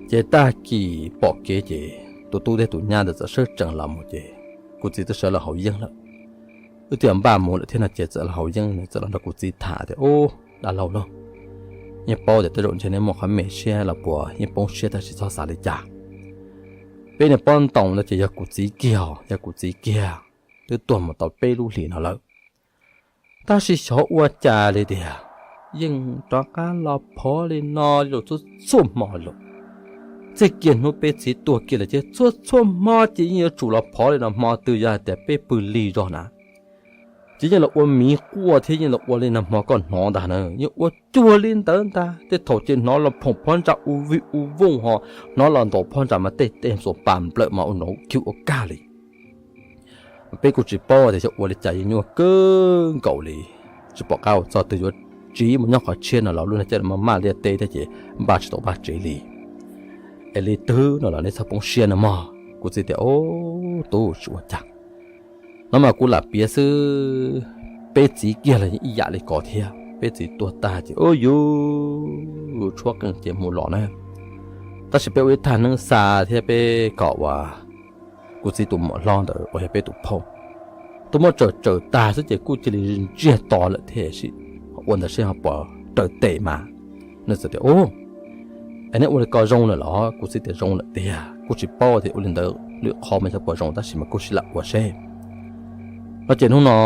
Ces tag kis pom kev ces tus tub thiab tus nyab ntawd txawm sawv tsees los mus ces kuv txiv twb sawv los haus yeeb lawm. Wb twb npaj mus lawm thiab no ces txawm los haus yeeb, txawm los nrog kuv txiv tham tias, Ub, dab laug lauj, yeej paub tias tej zaum ntshe neb muaj qhov me siab los puas yeej poob siab tab sis txhob xav li cas. Peb niag pob ntoos no ces yog kuv txiv kiag, yog kuv txiv kiag, twb tuag mus tau peb lub hlis no lawm. Tab sis xyov ua cas li tiag, yeej rov qab los phov li no los txhua txhua hmo lawm. Txij kiag hnub peb txiv tuag kiag lawm ces txhua txhua hmo ces yeej yuav tsum los phov li no, hmo twg yog hais tias peb pw lig zog na ces yeej los ua miv quaj thiab yeej los ua li no hmo koj hnov ntag na, yeej ua cuag li ntawd ntag. Tej thaum ces hnov los phoom phab ntsa u vij u vooj ho, hnov los ntaus phab ntsa mas tej tej xuas pas nplawm mas ua nrov khiv ua kag li. Peb kuj tsis paub tias xyov ua li cas yeej nyuaj kawg nkaus li, tsis pom qab ua txog twg yuav tsiv mus nyob qhov tshiab no los lub niag caj maj maj liaj teb thiab ces npaj tsis tau vaj tsev li. Es li twg no los neb txhob poob siab no mog. Kuv txiv tias, Ub, tub, tsis ua cas. No mas kuv lam piav xwb, peb txiv kiag los ib yam li ko thiab, peb txiv tuag tag ces ub yus tshuab qeej ces mus los na. Tab sis peb ua ib thaj neeb xa thiab peb kom uas kuv txiv tus muam hlob ntawd uas yog peb tus phauj, tus muab tsaws tsaws tag xwb ces kuj cia li ntsiag to lawm thiab, ua ntawd seb ho puas raws tes mas. Nws txawm tias, Ub, es neb ua li ko zoo lawm los? Kuv txiv tias, Zoo lawm tiag, kuj tsis paub tias ua li ntawd lwm qhov mas xyov puas zoo tab sis mas kuj sib lam ua seb. No ces hnub no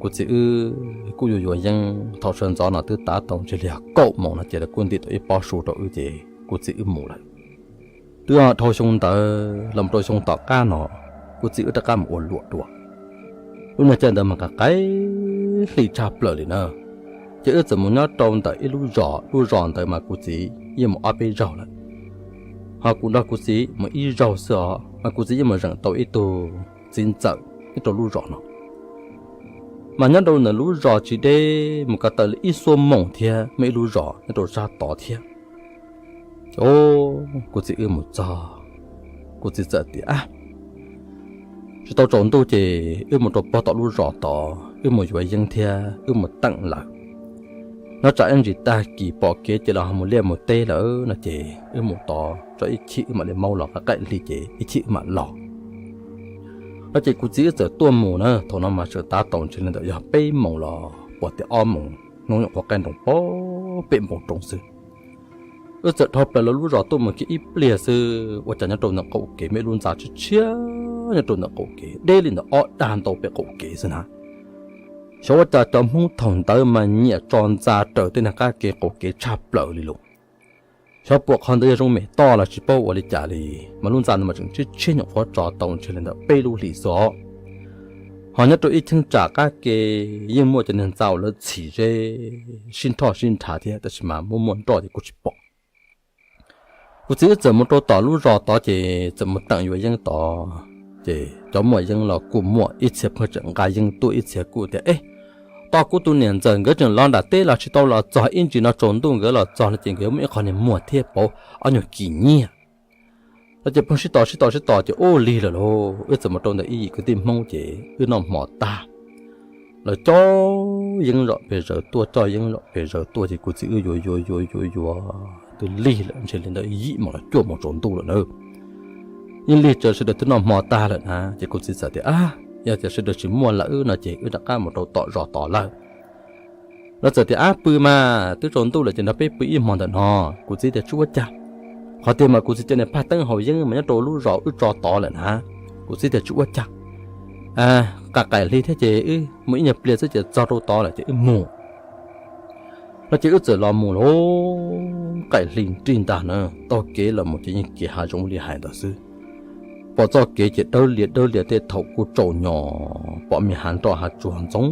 kuv txiv wb kuj yuav yuav yeeb, thaum sawv ntxov no twb tav tau ntshe li yog kaum moos no ces lawv kuj ntim tau ib pob su rau wb ces kuv txiv wb mus lawm. Twb dhau xyoo ntawd los rau xyoo tom qab no, kuv txiv wb rov qab mus ua luam dua. Lub niag caij ntawd mas qaim qaim hli tshaj plaws li na. Ces wb txawm mus nyob rau ntawm ib lub zos, lub zos ntawd mas kuv txiv yeej mus ob peb zaug lawm. Ho kuv nrog kuv txiv mus ib zaug xwb os, mas kuv txiv yeej mus zeem tau ib tug txiv ntxawm nyob rau lub zos no. Mas nyob rau ntawm lub zos tsis deb mus ko taw li ib xuab moos thiab, muaj ib lub zos nyob rau sab tod thiab. Ces kuv txiv wb mus txog, kuv txiv txawm tias, Tsis tau tsaus ntuj ces wb mus rau pog tom lub zos tod, wb mus yuav yeeb thiab wb mus teem lawv. Nyob tsam ib ntsis tag kis pom kev ces los ho mus liaj mus teb lawm no ces wb mus tod tso ib chim wb mam li maub los, qaim qaim hli ces ib chim wb mam los. No ces kuv txiv wb txawm tuaj mus na, thaum no mas sawv tav tau ntshe li ntawm yog peb moos los puas tias ob moos hnub nyuam qhuav qaij nroos pem npoo roob xwb. Wb txawm dhau plaws lawv lub zos tuaj mus kiag ib pliag xwb, ua cas nyob rau ntawm qaum kev muaj ib lub ntxa tshiab tshiab nyob rau ntawm qaum kev, deb li ntawm ob dag ntau pem qaum kev xwb na. Xyov ua cas cov Hmoob thaum ntawd mas nyiam tso ntxa raws tej niag qab kev qaum kev tshaj plaws li lawm. Xyov puas qhov ntawd yog zoo mem toj los tsis paub ua li cas li, mas lub ntxa ntawd mas tseem tshiab tshiab nyuam qhuav tso tau ntshe li ntawm peb lub hlis xwb os. Ho nyob rau ib cheeb tsam qab kev yeej muaj cov niag ntxa uas lawv txhim zeb sib nrhoj sib nrhav thiab, tab sis mas muaj muaj nroj ces kuj tsis pom. Kuv txiv wb txawm mus rau tom lub zos tod ces txawm mus teem yuav yeeb tod, ces cov muaj yeeb los kuj muaj, ib txhia pheej tseem nqa yeeb tuaj, ib txhia kuj tias, Ej, tos kuv tus niam ntxawm nkawd tseem los nram teb los tsis tau los txog, ib ntsis no tsaus ntuj nkawd los txog no ces nkawd yuav muaj ib qho niag muag thiab pauv ob nyuag kis nyiaj. No ces pheej sib tos sib tos sib tos ces ua lig lawm lauj. Wb txawm mus rau ntawm ib yim kwv tij Hmoob ces wb noj hmo tag, lawv coj yeeb zom pes zaws tuaj, coj yeeb zom pes zaws tuaj ces kuv txiv wb yuav yuav yuav yuav yuav twb lig lawm ntshe li ntawm yim moos los cuaj moos tsaus ntuj lawm na. Yeej lig tsawv sawv daws twb noj hmo tag lawm na. Ces kuv txiv txawm tias, Ab, yog tias sawv daws tsis muaj lawm wb no ces wb rov qab mus rau tom zos tod lawm. Lawv txawm tias, Ab, pw mas twb tsaus ntuj lawm ces nrog peb pw ib hmo ntawm no. Kuv txiv tias, Tsis ua cas. Qhov tiag mas kuv txiv cov niag phaj teeb haus yeeb mas nyob rau lub zos wb tso tod lawm na. Kuv txiv tias, Tsis ua cas, qaim qaim hli thiab ces wb mus ib nyuag pliag xwb ces txog rau tod lawm ces wb mus. No ces wb txawm los mus lauj, qaim hli nrig ntag na, taug kev los mus ces yeej kev hav zoov li hais ntawd xwb. Pom txoj kev ces dawb lias dawb lias tej thaum kuj tsaus nyos, pom me hav nroj hav tsuag ntxoov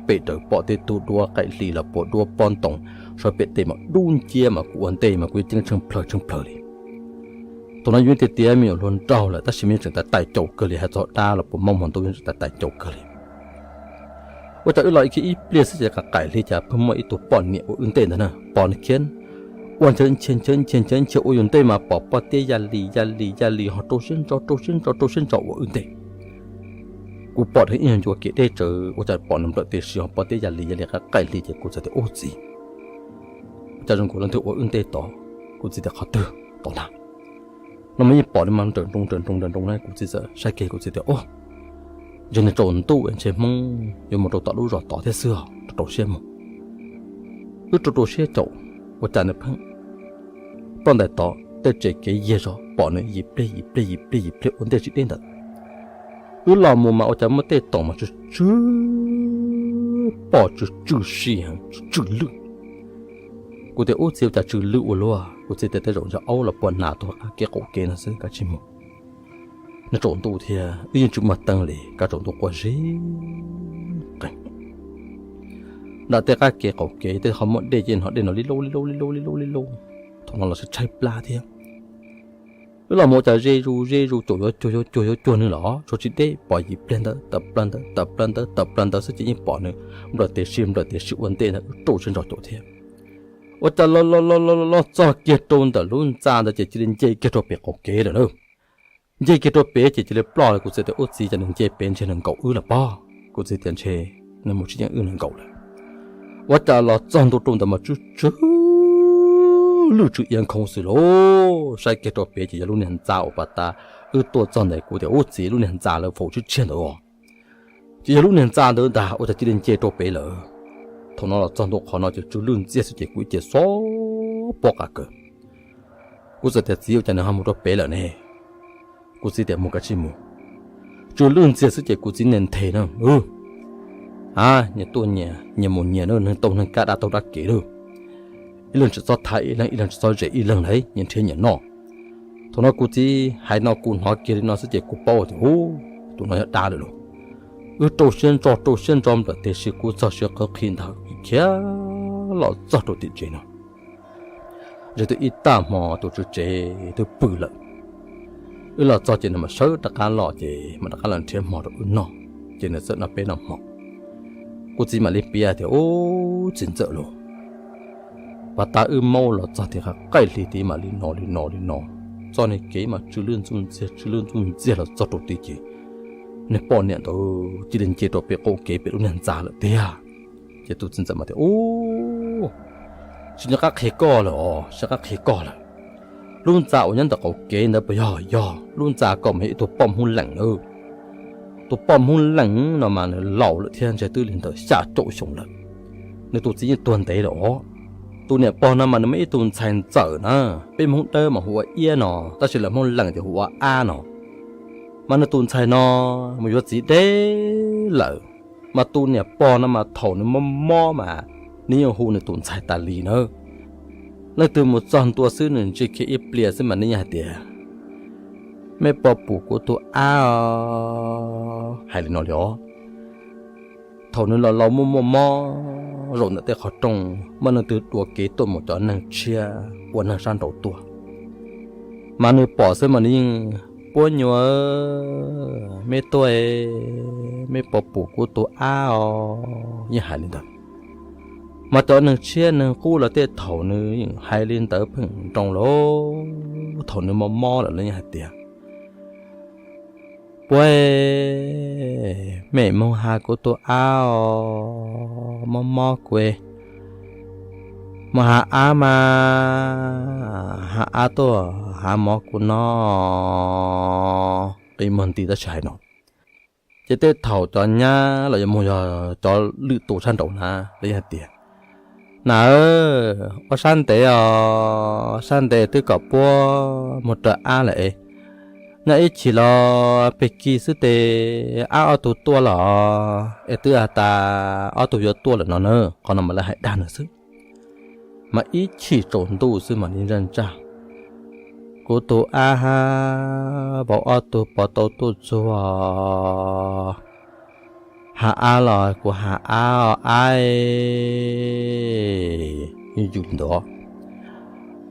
pem raws, pom tej tug duab qaim hli los puas duab pob ntoos, saib pem tej mas dub nciab mas kuv ua ntej mas kuv yeej ceeb tsheej plawg tsheej plawg li. Thaum no yus tias tias me nyuam hluas nraug lawm tab sis mas yeej tseem tais tais caus kawg li, hais txog dab los puas mob hmo ntuj yeej tseem tais tais caus kawg li. Ua cas wb los ib pliag xwb ces qaim qaim hli cas pheej muaj ib tug poj niam ua wb ntej ntag na, pom nws khiav ua nchaw nchia nchaw nchia nchaw nchia ua yus ntej mas pom pob tiab ya li ya li ya li ho rau siab ntso rau siab ntso rau siab ntso ua wb ntej. Kuv pom dheev ib nyuag ncua kev deb tsawv ua cas pom nws nplawm tes si ho pob tiab ya li ya li qaim qaim hli ces kuv txawm tias, Ub txiv, ua cas zoo nkaus leej twg ua wb ntej tod? Kuv txiv tias, Qhov twg tod ntag? No mas yeej pom li mas nrawm nroos nrawm nroos nrawm nroos na. Kuv txiv txawm saib kiag kuv txiv tias, Ub, ntshe nws tsaus ntuj ntshe Hmoob yuav mus rau tom lub zos tod thiab xwb os, rau rau siab mus. Wb rau rau siab caum, ua cas nws pheej ploj ntais tod tej tsev kev yiag zog, pom nws yim pliag yim pliag yim pliag yim pliag ua ntej tsis deb ntawd. Wb los mus mas ua cas muaj tej toom mas tsw tsw pom tsw tsw si heev tsw tsw lwj. Kuv tias, Ub txiv, ua cas tsw lwj ua luaj? Kuv txiv tias, Tej zaum ntshe aub los puag nas tuag qab kev qaum kev no xwb, kav tsij mus. Nws tsaus ntuj thiab wb yeej tsis muaj teeb li, kav tsaus ntuj quaj zib qees. Nram tej qab kev qaum kev tej ho muaj dej ces hnov dej no li lauj li lauj li lauj li lauj li lauj. Thaum no los tshaib plab thiab. Wb los mus ua cas ze zus ze zus caum yuav cuag yuav cuag yuav cuag nws los tsuas tsis deb, pom yim pliag ntawd tawm plaws ntawd tawm plaws ntawd tawm plaws ntawd xwb ces yeej pom nws nplawm tes si nplawm tes si ua ntej ntawd wb rau siab ntso caum thiab. Ua cas los los los los los txog kiag rau ntawm lub ntxa ntawd ces cia li nce kiag rau pem qaum kev lawm na. Nce kiag rau pem ces cia li ploj lawm. Kuv txiv tias, Ub txiv, cas nws nce pem ntshe nws nkaum wb los pob? Kuv txiv tias, Ntshe nws mus tsis yeej wb nws nkaum lawm. Ua cas los txog ntua rau ntawd mas tsw tsw lwj tsw iab nkhoov xwb lauj. Saib kiag rau pem ces yog lub niag ntxa uas pas tas wb tuaj txog ntawd kuv tias, Ub txiv, lub niag ntxa lawv faus tshiab tshiab ntawd os. Ces yog lub niag ntxa ntawd ntag, ua cas cia li nce rau pem lawm. Thaum no los txog ntua qhov no ces tsw lwj ntxiag xwb ces kuv ib ce xob pob qa kawg. Kuv txawm tias, Txiv, ua cas nws ho mus rau pem lawm ne? Kuv txiv tias, Mus kav tsij mus. Tsw lwj ntxiag xwb ces kuv txiv niag nthe na, a, nyias tuaj nyias, nyias mus nyias na, neeg tau neeg kab dab taug dab kev lawm. Ib leeg tsis txhob thaiv ib leeg, ib leeg tsis txhob zes ib leeg lauj, nyias nrhiav nyias noj. Thaum no kuv txiv hais no kuv hnov kiag li no xwb ces kuv paub tias, Ub, tus no yog dab lawm lauj. Wb rau siab ntso rau siab ntso nplawm tes si kuv txog siav qhawv qhi ntag khiav los txog rau tim tsev no. Ze twb ib tag hmo tus tswv tsev twb pw lawm. Wb los txog ces nws mam sawv rov qab los ces mam rov qab los nrhiav hmo rau wb noj, ces nws txawm noj peb noj hmo. Kuv txiv mam li piav tias, Ub, txiv ntxawm lauj, pas tas wb maub los txog tim qaim hli tid mam li no li no li no, txoj niag kev mas tsw lwj ntxuj ntxiag tsw lwj ntxuj ntxiag los txog rau tid ces niag poj niam ntawd cia li nce rau pem qaum kev pem lub niag ntxa lawm tiag. Ces tus txiv ntxawm mas tias, Ub, tsis nco qab qhia koj lawm os, tsis nco qab qhia koj lawm. Lub ntxa uas nyob ntawm qaum kev ntawd puas yog? Yog. Lub ntxa ko mas yog ib tug poj Hmoob Lees na. Tus poj Hmoob Lees no mas nws laus lawm thiab, ntshe twb li ntawm xya caum xyoo lawm. Nws tus txiv yeej tuag ntev lawm os. Tus niam pog no mas nws muaj ib tug ntxhais ntxawm na, peb Hmoob Dawb mas hu ua Iab no, tab sis lawv Hmoob Lees ces hu ua Ab no. Mas nws tus ntxhais no mus yuav txiv deb lawm, mas tus niam pog no mas thaum nws mob mob mas nws yeej hu nws tus ntxhais tas li na. Leej twg mus txog ntua xwb nws ntsia kiag ib pliag xwb mas nws yeej hais tias, Mej puas pum kuv tus ab os? Hais li no li os. Thaum nws los laus muaj muaj mob zaum ntawm tej qhov rooj, mas nws twb dua kev tuaj mus cov neeg tshiab ua neeg sab nraud tuaj. Mas nws pom xwb mas nws yeej, Puab nyuam, mej tuaj, mej puas pum kuv tus ab os? Yeej hais li ntawd. Mas cov neeg tshiab neeg qub los tej thaum nws yeej hais li ntawd pheej nroo lawm. Thaum nws mob mob lawm los yeej hais tias, Puab, mej moog has kuv tus ab os, mob mob kuv. Mus hav av mas, hav av tuaj hav mov kuv noj. Qi muag nti tab sis hais no. Ces tej thaum cov nyab los yuav mus yog cov lwm tus sab nraud na, lawv yeej hais tias, Na, ua sab ntev os, sab ntev twb kom puab mus raws ab lawm es, nyob ib chim los peg kis xwb tes ab ob tug tuaj los es twb has tas ob tug yuav tuaj lawm no na. Qhov no mas lawv hais dag nws xwb, mas ib chim tsaus ntuj xwb mam li ntsaj ntsaj. Kuv tus ab hab vauv ob tug pov tau tuaj txug hav av los kuv hav av os ab. Yeej yws li ntawd.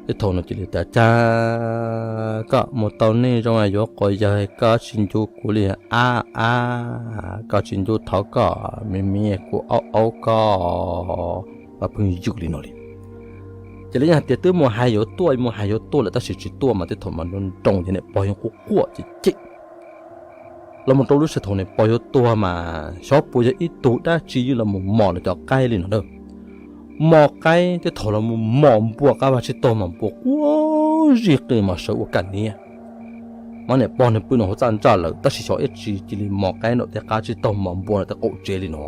Tej thaum no cia li tas, Cas koj mus tau neej zoo yuav quas yawg koj tsis ncu kuv li ab ab, koj tsis ncu thov koj me me kuv aub aub koj. Mas pheej yws li no li. Ces lawv yeej hais tias twb mus hais yuav tuaj, mus hais yuav tuaj lawm tab sis tsis tuaj mas tej thaum mas nroo nroo ces niam pog yeej quaj quaj cem cem. Los mus rau lub sij hawm thaum niam pog yuav tuag mas xyov puas yog ib tug dab tsi yeej los mus mos lawv cov qaib li no na. Mos qaib tej thaum los mus mos npua qab vaj tsib taug mas npua quaj zij qw mas sawv ua kaj niab. Mas niam pog nws pw nws hauv txaj ntsaj lawm tab sis xyov ib tsi cia li mos qaib nram tej qab tsib taug mos npua nram tej qaum tsev li no.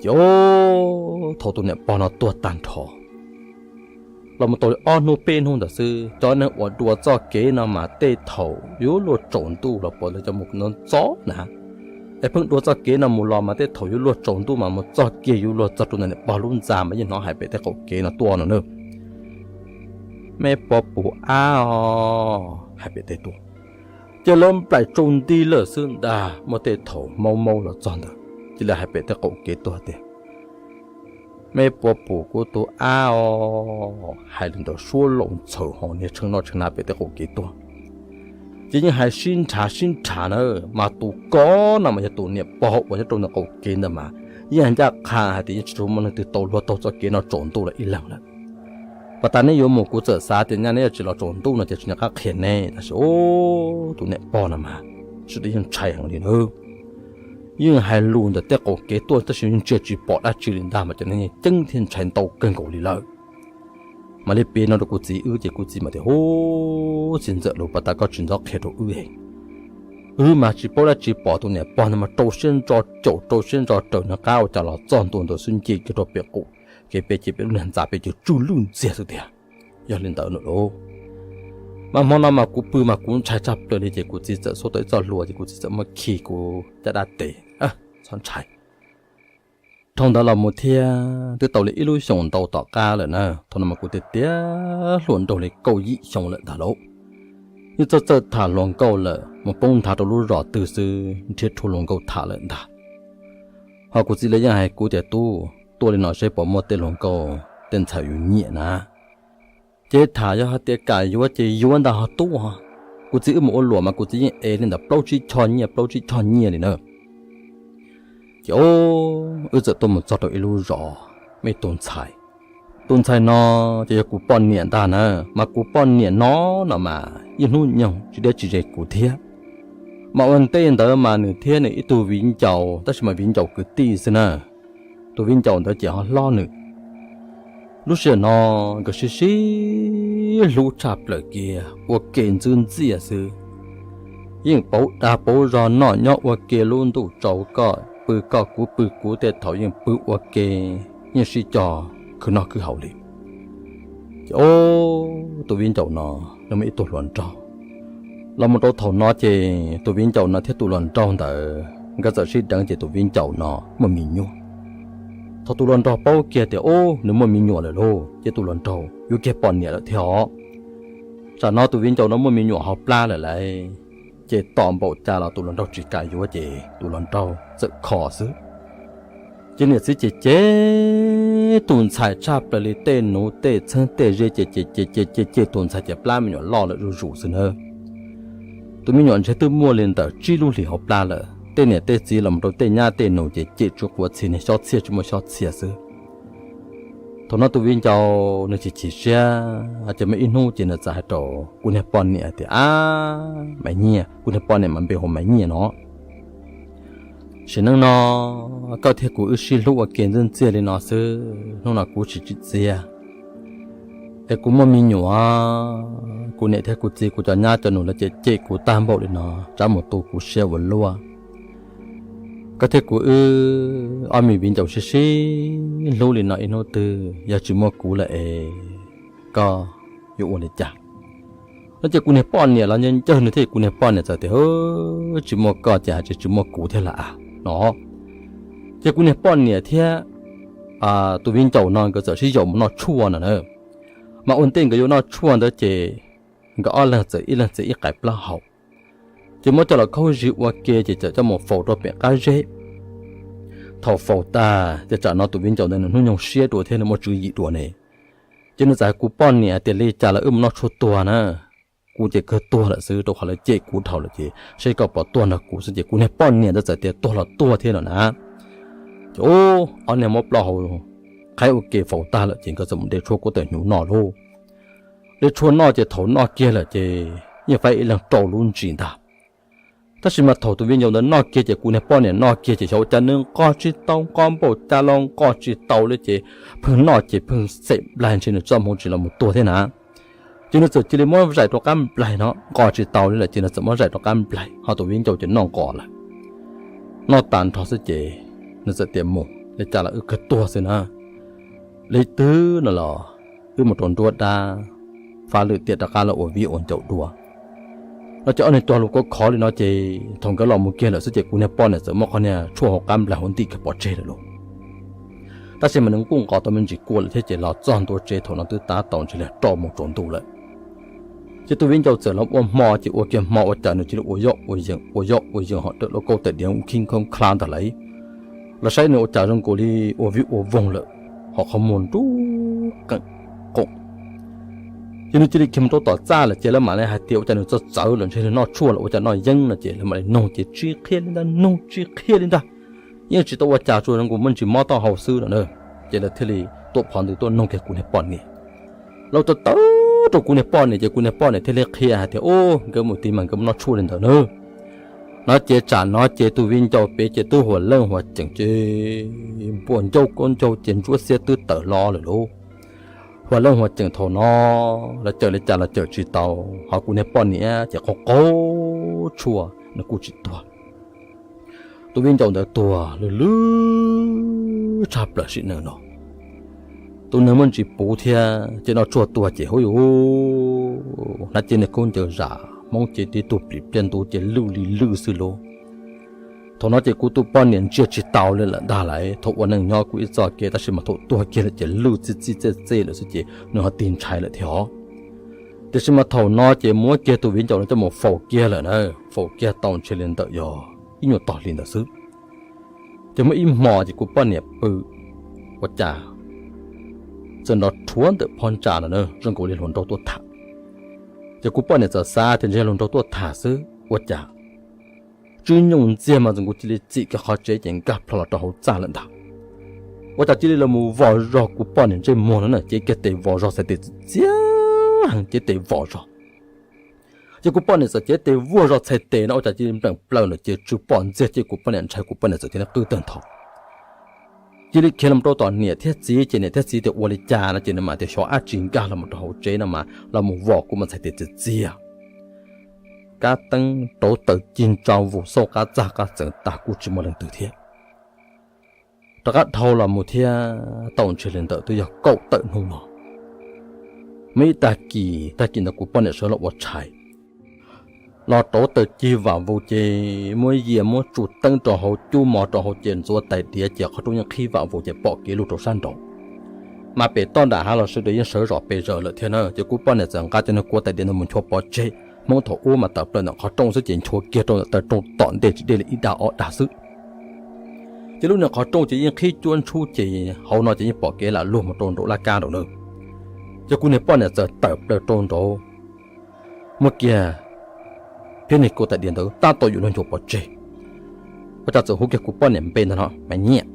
Ces thaum tus niam pog no tuag tag nrho los mus tau li ob hnub peb hnub ntawd xwb, cov neeg uas dua txoj kev no mas tej thaum yuav luag tsaus ntuj los puas lawv cov mus ntxov ntxov na, es pheej dua txoj kev no mus los mas tej thaum yuav luag tsaus ntuj mas mus txog kiag yuav luag txog rau ntawm niam pog lub ntxa mas yeej hnov hais pem tej qaum kev no tuaj no na. Me puas pum ab os, hais pem tej tuaj. Ces lawv nplaim tsaus nti lawm xwb ntag, muaj tej thaum maub maub los txog ntawd ces lawv hais pem tej qaum kev tuaj tias, Me puas pum kuv tus ab os, hais li ntawd suab laus ntxhaws ho niag tshee noj tshee hnav pem tej qaum kev tuaj. Ces yeej hais sib nrhav sib nrhav na, mas tus kov no mas yog tus niam pog uas nyob rau ntawm qaum kev ntawd mas yeej hais ncaj qha hais tias yeej tsis muaj neeg twg tau luag taug txoj kev no tsaus ntuj los ib leeg lawm. Pas tas neb yuav mus kuv txawm xav tias nyaj neb yuav tsis los tsaus ntuj no ces tsis nco qab qhia neb, tab sis tus niam pog no mas sawv daws yeej ntshai heev li na. Yeej hais lus ntawm tej qaum kev tuaj tab sis yeej ntsia tsis pom dab tsi li ntag mas cov neeg yeej ceeb thiab ntshai ntau kawg nkaus li lawm. Mam li piav no rau kuv txiv wb ces kuv txiv mam tias, Hu, txiv ntxawm, lus pas tas koj tsis ntxov qhia rau wb. Wb mas tsis paub dab tsi, pom tus niam pog no mas rau siab ntso caum rau siab ntso raws nws qab ua cas los txog ntua ntawd xwb nce kiag rau pem qaum kev pem ces pem lub niag ntxa pem ces tsw lwj ntxiag xwb tiag. Yog li ntawd lawm lauj, mas hmo no mas kuv pw mas kuv ntshai tshaj plaws li ces kuv txiv txawm xuas tau ib txoj hlua ces kuv txiv txawm muab khi kuv caj dab tes, txhob ntshai. Dhau ntawd los mus thiab twb tau li ib lub xyoos ntau tom qab lawm na, thaum no mas kuv tiav tiav hluas nraug li kaum yim xyoo lawm ntag lauj. Yeej txawj txawj tham hluas nkauj lawm, mus poob nthav rau lub zos twg xwb nrhiav rhuav hluas nkauj tham lawm ntag. Ho kuv txiv lawv yeej hais kuv tias, Tub, tuaj li no seb puas muaj tej hluas nkauj tej ntxhais yus nyiam na. Ces tham yog hais tias kam yuav ces yuav ntag ho tub. Kuv txiv wb mus ua luam mas kuv txiv yeej ev li ntawd plaub tsib choj nyiaj plaub tsib choj nyiaj li na. Ces wb txawm tuaj mus txog rau ib lub zos, muaj ib tug ntxhais. Tus ntxhais no ces yog kuv poj niam ntag na, mas kuv poj niam no no mas ib hnub nyoog tsis deb tsis ze kuv thiab. Mas ua ntej ntawd mas nws thiab nws ib tug viv ncaus, tab sis mas viv ncaus kwv tij xwb na. Tus viv ncaus ntawd ces ho hlob nws. Lub sij hawm no nkawd sib sib hlub tshaj plaws kiag, ua ke ntxwb ntxiaj xwb. Yeej pauv dag pauv zog noj nyob ua ke lub ntuj tsaus, koj pw koj kuv pw kuv, tej thaum yeej pw ua ke, yeej sib cog khwv noj khwv haus li. Ces tus viv ncaus no nws muaj ib tug hluas nraug. Los mus rau thaum no ces tus viv ncaus no thiab tus hluas nraug ntawd nkawd txawm sib deev ces tus viv ncaus no muaj me nyuam. Thaum tus hluas nraug paub kiag tias ub nws muaj me nyuam lawm lauj, ces tus hluas nraug yuav kiag poj niam lawm thiab os. Tsam no tus viv ncaus no muaj me nyuam hauv plab lawm lauj, ces tom npaum cas los tus hluas nraug tsis kam yuav ces tus hluas nraug txawm kho xwb. Ces niam txiv ces cem tus ntxhais tshaj plaws li, tej nuv tej txheeb tej ze ces cem cem cem cem cem tus ntxhais ces plab me nyuam loj lawm zuj zus xwb na. Tus me nyuam ntshe twb muaj li ntawm tsib lub hlis hauv plab lawm, tej niam tej txiv los mus rau tej nyab tej nus ces cem tsis quav txhia, niag xyob txhiaj tsis muaj xyob txhia xwb. Thaum no tus viv ncaus nws chim chim siab, ces muaj ib hnub ces nws txawm hais rau kuv niag poj niam tias, Ab, Maiv Nyiaj, kuv niag poj niam mas npe hu Maiv Nyiaj no. Sim neej no koj thiab kuv wb sib hlub ua ke ntxiag ntxiag li no xwb, hnub no kuv tsis tsim txiaj es kuv muaj me nyuam, kuv niam thiab kuv txiv kuv cov nyab cov nus lawv cem cem kuv tag npaum li no, tsam mus tu kuv siab ua luaj. Koj thiab kuv wb ob me viv ncaus sib sib hlub li no ib hnub twg yog tsis muaj kuv lawm es koj yuav ua li cas? No ces kuv niag poj niam los ncawg ncawg nws thiab, kuv niag poj niam txawm tias, Tsis muaj koj ces hais tias tsis muaj kuv thiab lawm a, no. Ces kuv niag poj niam thiab tus viv ncaus no nkawd txawm sib yaum mus noj tshuaj no na. Mas ua ntej nkawd yuav noj tshuaj ntawd ces nkawd ob leeg txawm ib leeg txiav ib qais plaub hau, ces muab coj los khaub zig ua ke ces txawm coj mus faus rau pem qab zeb. Thaum faus tag ces tsam no tus viv ncaus ntawd nws hnub nyoog siab dua thiab nws muaj tswv yim dua ne, ces nws txawm hais kuv poj niam tias, Li cas los wb mus noj tshuaj tuag na, kuv ces kawg tuag lawm xwb, rau qhov lawv cem kuv dhau lawm ces saib koj puas tuag nrog kuv xwb. Ces kuv niag poj niam ntawd txawm tias, Tuag los tuag thiab no na. Ces ob niag muab plaub hau qhaib ua ke faus tag lawm ces nkawd txawm mus de tshuaj kuab tawm hnyuv noj lauj. De tshuaj noj ces thaum noj kiag lawm ces yeej faib ib leeg rau lub ntsis ntag. Tab sis mas thaum tus viv ncaus ntawd noj kiag ces kuv niag poj niam noj kiag ces xyov ua cas nws nqos tsis tau, nqos npaum cas los nqos tsis tau li ces pheej noj ces pheej xem nplaig ntshe nws txoj hmoo tsis los mus tuag thiab na. Ces nws txawm cia li muab zais rau qab nplaig no, nqos tsis tau li lawm ces nws txawm muab zais rau qab nplaig, ho tus viv ncaus ces noj nqos lawm. Noj tas nrho xwb ces nws txawm tias, Mus, li cas los wb kawg tuag xwb na. Li twg no los wb mus rau nruab dab, fab lwm tiam rov qab los ua viv ua ncaus dua. No ces ob niag cog lus khov khov li no ces thaum nkawd los mus kiag lawm xwb ces kuv niag poj niam txawm muab qhov niag tshuaj hauv qab nplaig hauv ntim kiag pov tseg lawm lauj. Tab sis mas nws kuj nqos tau me ntsis kua lawm thiab ces los txog ntua tsev thaum no twb tab tom ntshe li rau moos tsaus ntuj lawm. Ces tus viv ncaus txawm los ua hmo ces ua kiag hmo ua cas nws cia li ua yoj ua yees ua yoj ua yees ho raws lauj kaub tais diav khib khoob khlab ntag lauj. Los saib nws ua cas zoo nkaus li ua vij ua voog lawm, ho qhov muag nruab qees qoom. Ces nws cia li khiav mus rau tom txaj lawm ces lawv mam li hais tias ua cas nws txawv txawv lawm ntshe nws noj tshuaj los ua cas noj yeeb no ces lawv mam li nug ces tsis qhia li ntag, nug tsis qhia li ntag. Yeej tsis tau ua cas, tsuas zoo nkaus muaj ntsis mob taub hau xwb no na. Ces lawv thiaj li tuaj phov ntws tuaj nug kiag kuv niag poj niam. Lawv tau tawv rau kuv niag poj niam ces kuv niag poj niam thiaj li qhia hais tias, Ub, nkawd mus tid mas nkawd mus noj tshuaj li ntawd na. No ces tsam no ces tus viv ncaus pem ces twb huam leej huam ceem ces npuas ncauj kaub ncaug ces ntsuab xiab twb tawm los lawm lauj. Huam leej huam ceem thaum no lawv cawm li cas los cawm tsis tau, ho kuv niag poj niam ces qaug qaug tshuaj nws kuj tsis tuag. Tus viv ncaus ntawd tuag lwj lwj tshaj plaws sim neej no. Tus neeg muaj ntsis puv thiab ces noj tshuaj tuag ces hauv yus hnav cev niag khaub ncaws zam Hmoob ces tib tug plim pliaj ntu ces lwj li lwj xwb lauj. Thaum no ces kuv tus poj niam ntsia tsis taus li lawm ntag lauj. Thaum ua neej nyob kuj ib txoj kev tab sis mas thaum tuag kiag lawm ces lwj txij txij txej txej lawm xwb ces nws ho tig ntshai lawm thiab os. Tiam sis mas thaum no ces muab kiag tus viv ncaus no coj mus faus kiag lawm na, faus kiag tau ntshe li ntawm yog ib nyuag tog hli ntawd xwb. Ces muaj ib hmo ces kuv poj niam pw ua cas txawm nrov rhuav ntawm phab ntsa no na zoo nkaus li hluas nraug tuaj tham. Ces kuv poj niam txawm xav tias ntshe hluas nraug tuaj tham xwb ua cas tswb nyooj ntxiag mas txawm nkaus cia li txim kiag qhov tsev ces nkag plho los rau hauv txaj lawm ntag. Ua cas cia li los mus vos zog kuv poj niam ntsej muag no na, cev kiag tes vos zog txhais tes txias txias heev, cev tes vos zog. Ces kuv poj niam txawm cev tes vuag zog txhais tes no ua cas cia li npleem plaws no ces tsw pom ntxiag ces kuv poj niam ntshai kuv poj niam txawm cia li qw tawg ntho. Cia li khiav los rau tom niam thiab txiv ces niam thiab txiv tias ua li cas no ces nws mam tias xyov dab tsi nkag los rau hauv tsev no mas los mus vos kuv mas txhais tes txias txias. Kab teeb rauv taws cig ntsa vus xauj qab txaj qab txees tas kuj tsis muaj leej twg thiab. Rov qab dhau los mus thiab tau ntshe li ntawm twb yog kaum tawm hnub no. Muaj ib tag kis, tag kis ntawd kuv poj niam sawv los ua tshais, los rauv taws cig vam vus ces muab yias muab tsuj teeb rau hauv cub mov rau hauv ces ntxuav tais diav ces qhov rooj yeej qhib vam vus ces pom kev lug rau sab nraud. Mas pem toj nram hav los sawv daws yeej sawv zom pes zaws lawm thiab na ces kuv poj niam txawm nqa cov niag kuab tais diav ntawd mus nchuav pov tseg. Hmoob thaum ub mas tawm plaws ntawm qhov rooj xwb ces nchuav kiag rau ntawm taw rooj tom ntej tsis deb li ib dag ob dag xwb. Ces lub niag qhov rooj ces yeej qhib cuab ntshub ces hauv no ces yeej pom kev lam luag mus rau nraum laj kab nraud na. Ces kuv niag poj niam txawm tawm plaws rau nraud, muab kiag phiab niag kuab tais diav ntawd tab tom yuav luag nchuav pov tseg. Ua cas txawm hu kiag kuv poj niam npe ntag no, Maiv Nyiaj.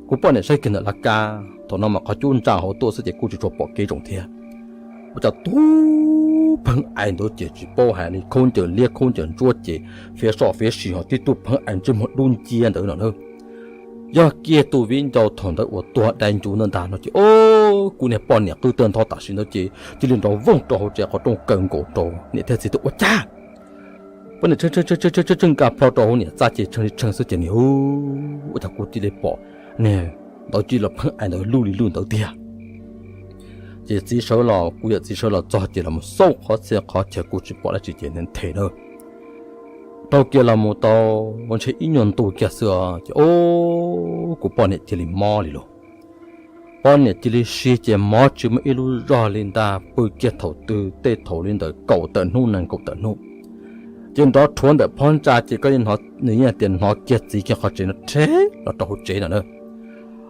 Kuv poj niam saib kiag ntawm laj kab thaum no mas qhov cub ntsa hauv tuaj xwb ces kuj tsis tshua pom kev zoo thiab. Ua cas tub pheeb ais ntawd ces tsis paub hais li, khaub ncaws liab khaub ncaws ntsuab ces fiav soj fiav si ho tib tug pheeb ais ntsej muag dub nciab ntawd no na. Yog kiag tus viv ncaus thaum ntawd uas tuag dai ncuv ntag ntag no ces o, kuv niag poj niam qw tawg ntho tam sim ntawd ces cia li nrov voog rau hauv tsev qhov rooj kaw nkaus rau niam thiab txiv tuaj ua cas poj niam tseej tseej nkag plho rau hauv niam txaj ces tshee li tshee xwb ces niag ua cas kuv cia li pom niag ntawd cia li los pheeb ais ntawd luj li luj ntawd tiag. Ces txiv sawv los, kuv yawm txiv sawv los txog ces los mus xauj qhov txhia qhov chaw kuj tsis pom dab tsi ces nthe na. Dhau kiag los mus tau ntshe ib nyuag ntu kiag xwb ces o, kuv poj niam cia li mob li lawm. Poj niam cia li si ces mob tsis muaj ib lub zog li ntag, pw kiag thaum twg tej thaum li ntawm kaum tawm hnub nees nkaum tawm hnub. Ces nrov rhuav ntawm phab ntsa ces koj yeej hnov nws yeej tias hnov kiag txiv kiag qhov tsev no rhe los rau hauv tsev no na.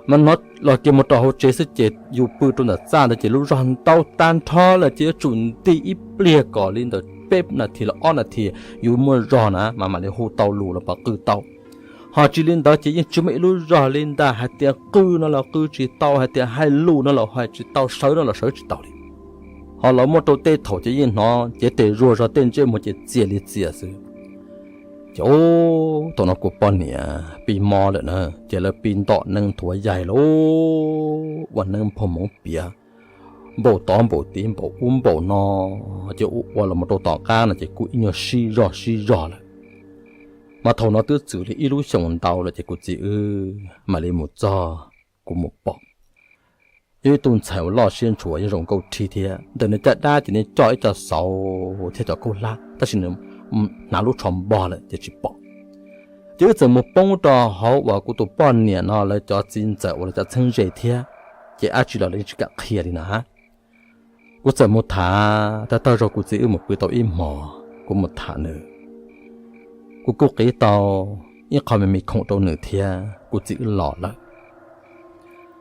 Mas hnov los kiag mus rau hauv tsev xwb ces yus pw rau ntawm txaj ntawd ces lub zog ntau tag nrho lawm ces yuav tsum nti ib pliag kom li ntawm peb nas this los ob nas this yus muaj zog na mas mam li hu tau lus los pab qw tau. Ho tsis li ntawd ces yeej tsis muaj ib lub zog li ntag, hais tias qw no los qw tsis tau, hais tias hais lus no los hais tsis tau, sawv no los sawv tsis tau li. Ho los muaj rau tej thaum ces yeej hnov cev tes zuag zog tej ntsej muag ces txias li txias xwb. Ces o, thaum no kuv poj niam pib mob lawm na, ces lawv pib ntom neeb nthuav yaig lauj, ua neeb nphoo hmoov piav, npaum tod npaum tid npaum ub npaum no, ces ua ua los mus rau tom qab no ces kuj ib nyuag sib zog sib zog lawm. Mas thaum no twb txwm li ib lub xyoos ntau lawm ces kuv txiv wb mam li mus txog, kuv mus pom yog ib tug ntxhais uas loj siab ntshua yeej zoo nkauj rhib thiab, ntawm nws caj dab ces nws coj ib co xauv thiab cov khaub hlab tab sis nws hnav lub tsho npog lawm ces tsis pom. Ces wb txawm mus poob rau hauv uas kuv tus poj niam no lawv cov txiv ntxawm uas lawv cov txheeb ze thiab, ces dab tsi los lawv yeej tsis kam qhia li na. Kuv txawm mus tham, tag tag zog kuv txiv wb mus pw tau ib hmos kuv mus tham nws. Kuv kuj qiv tau ib qho me me khoom rau nws thiab kuv txiv wb los lawm.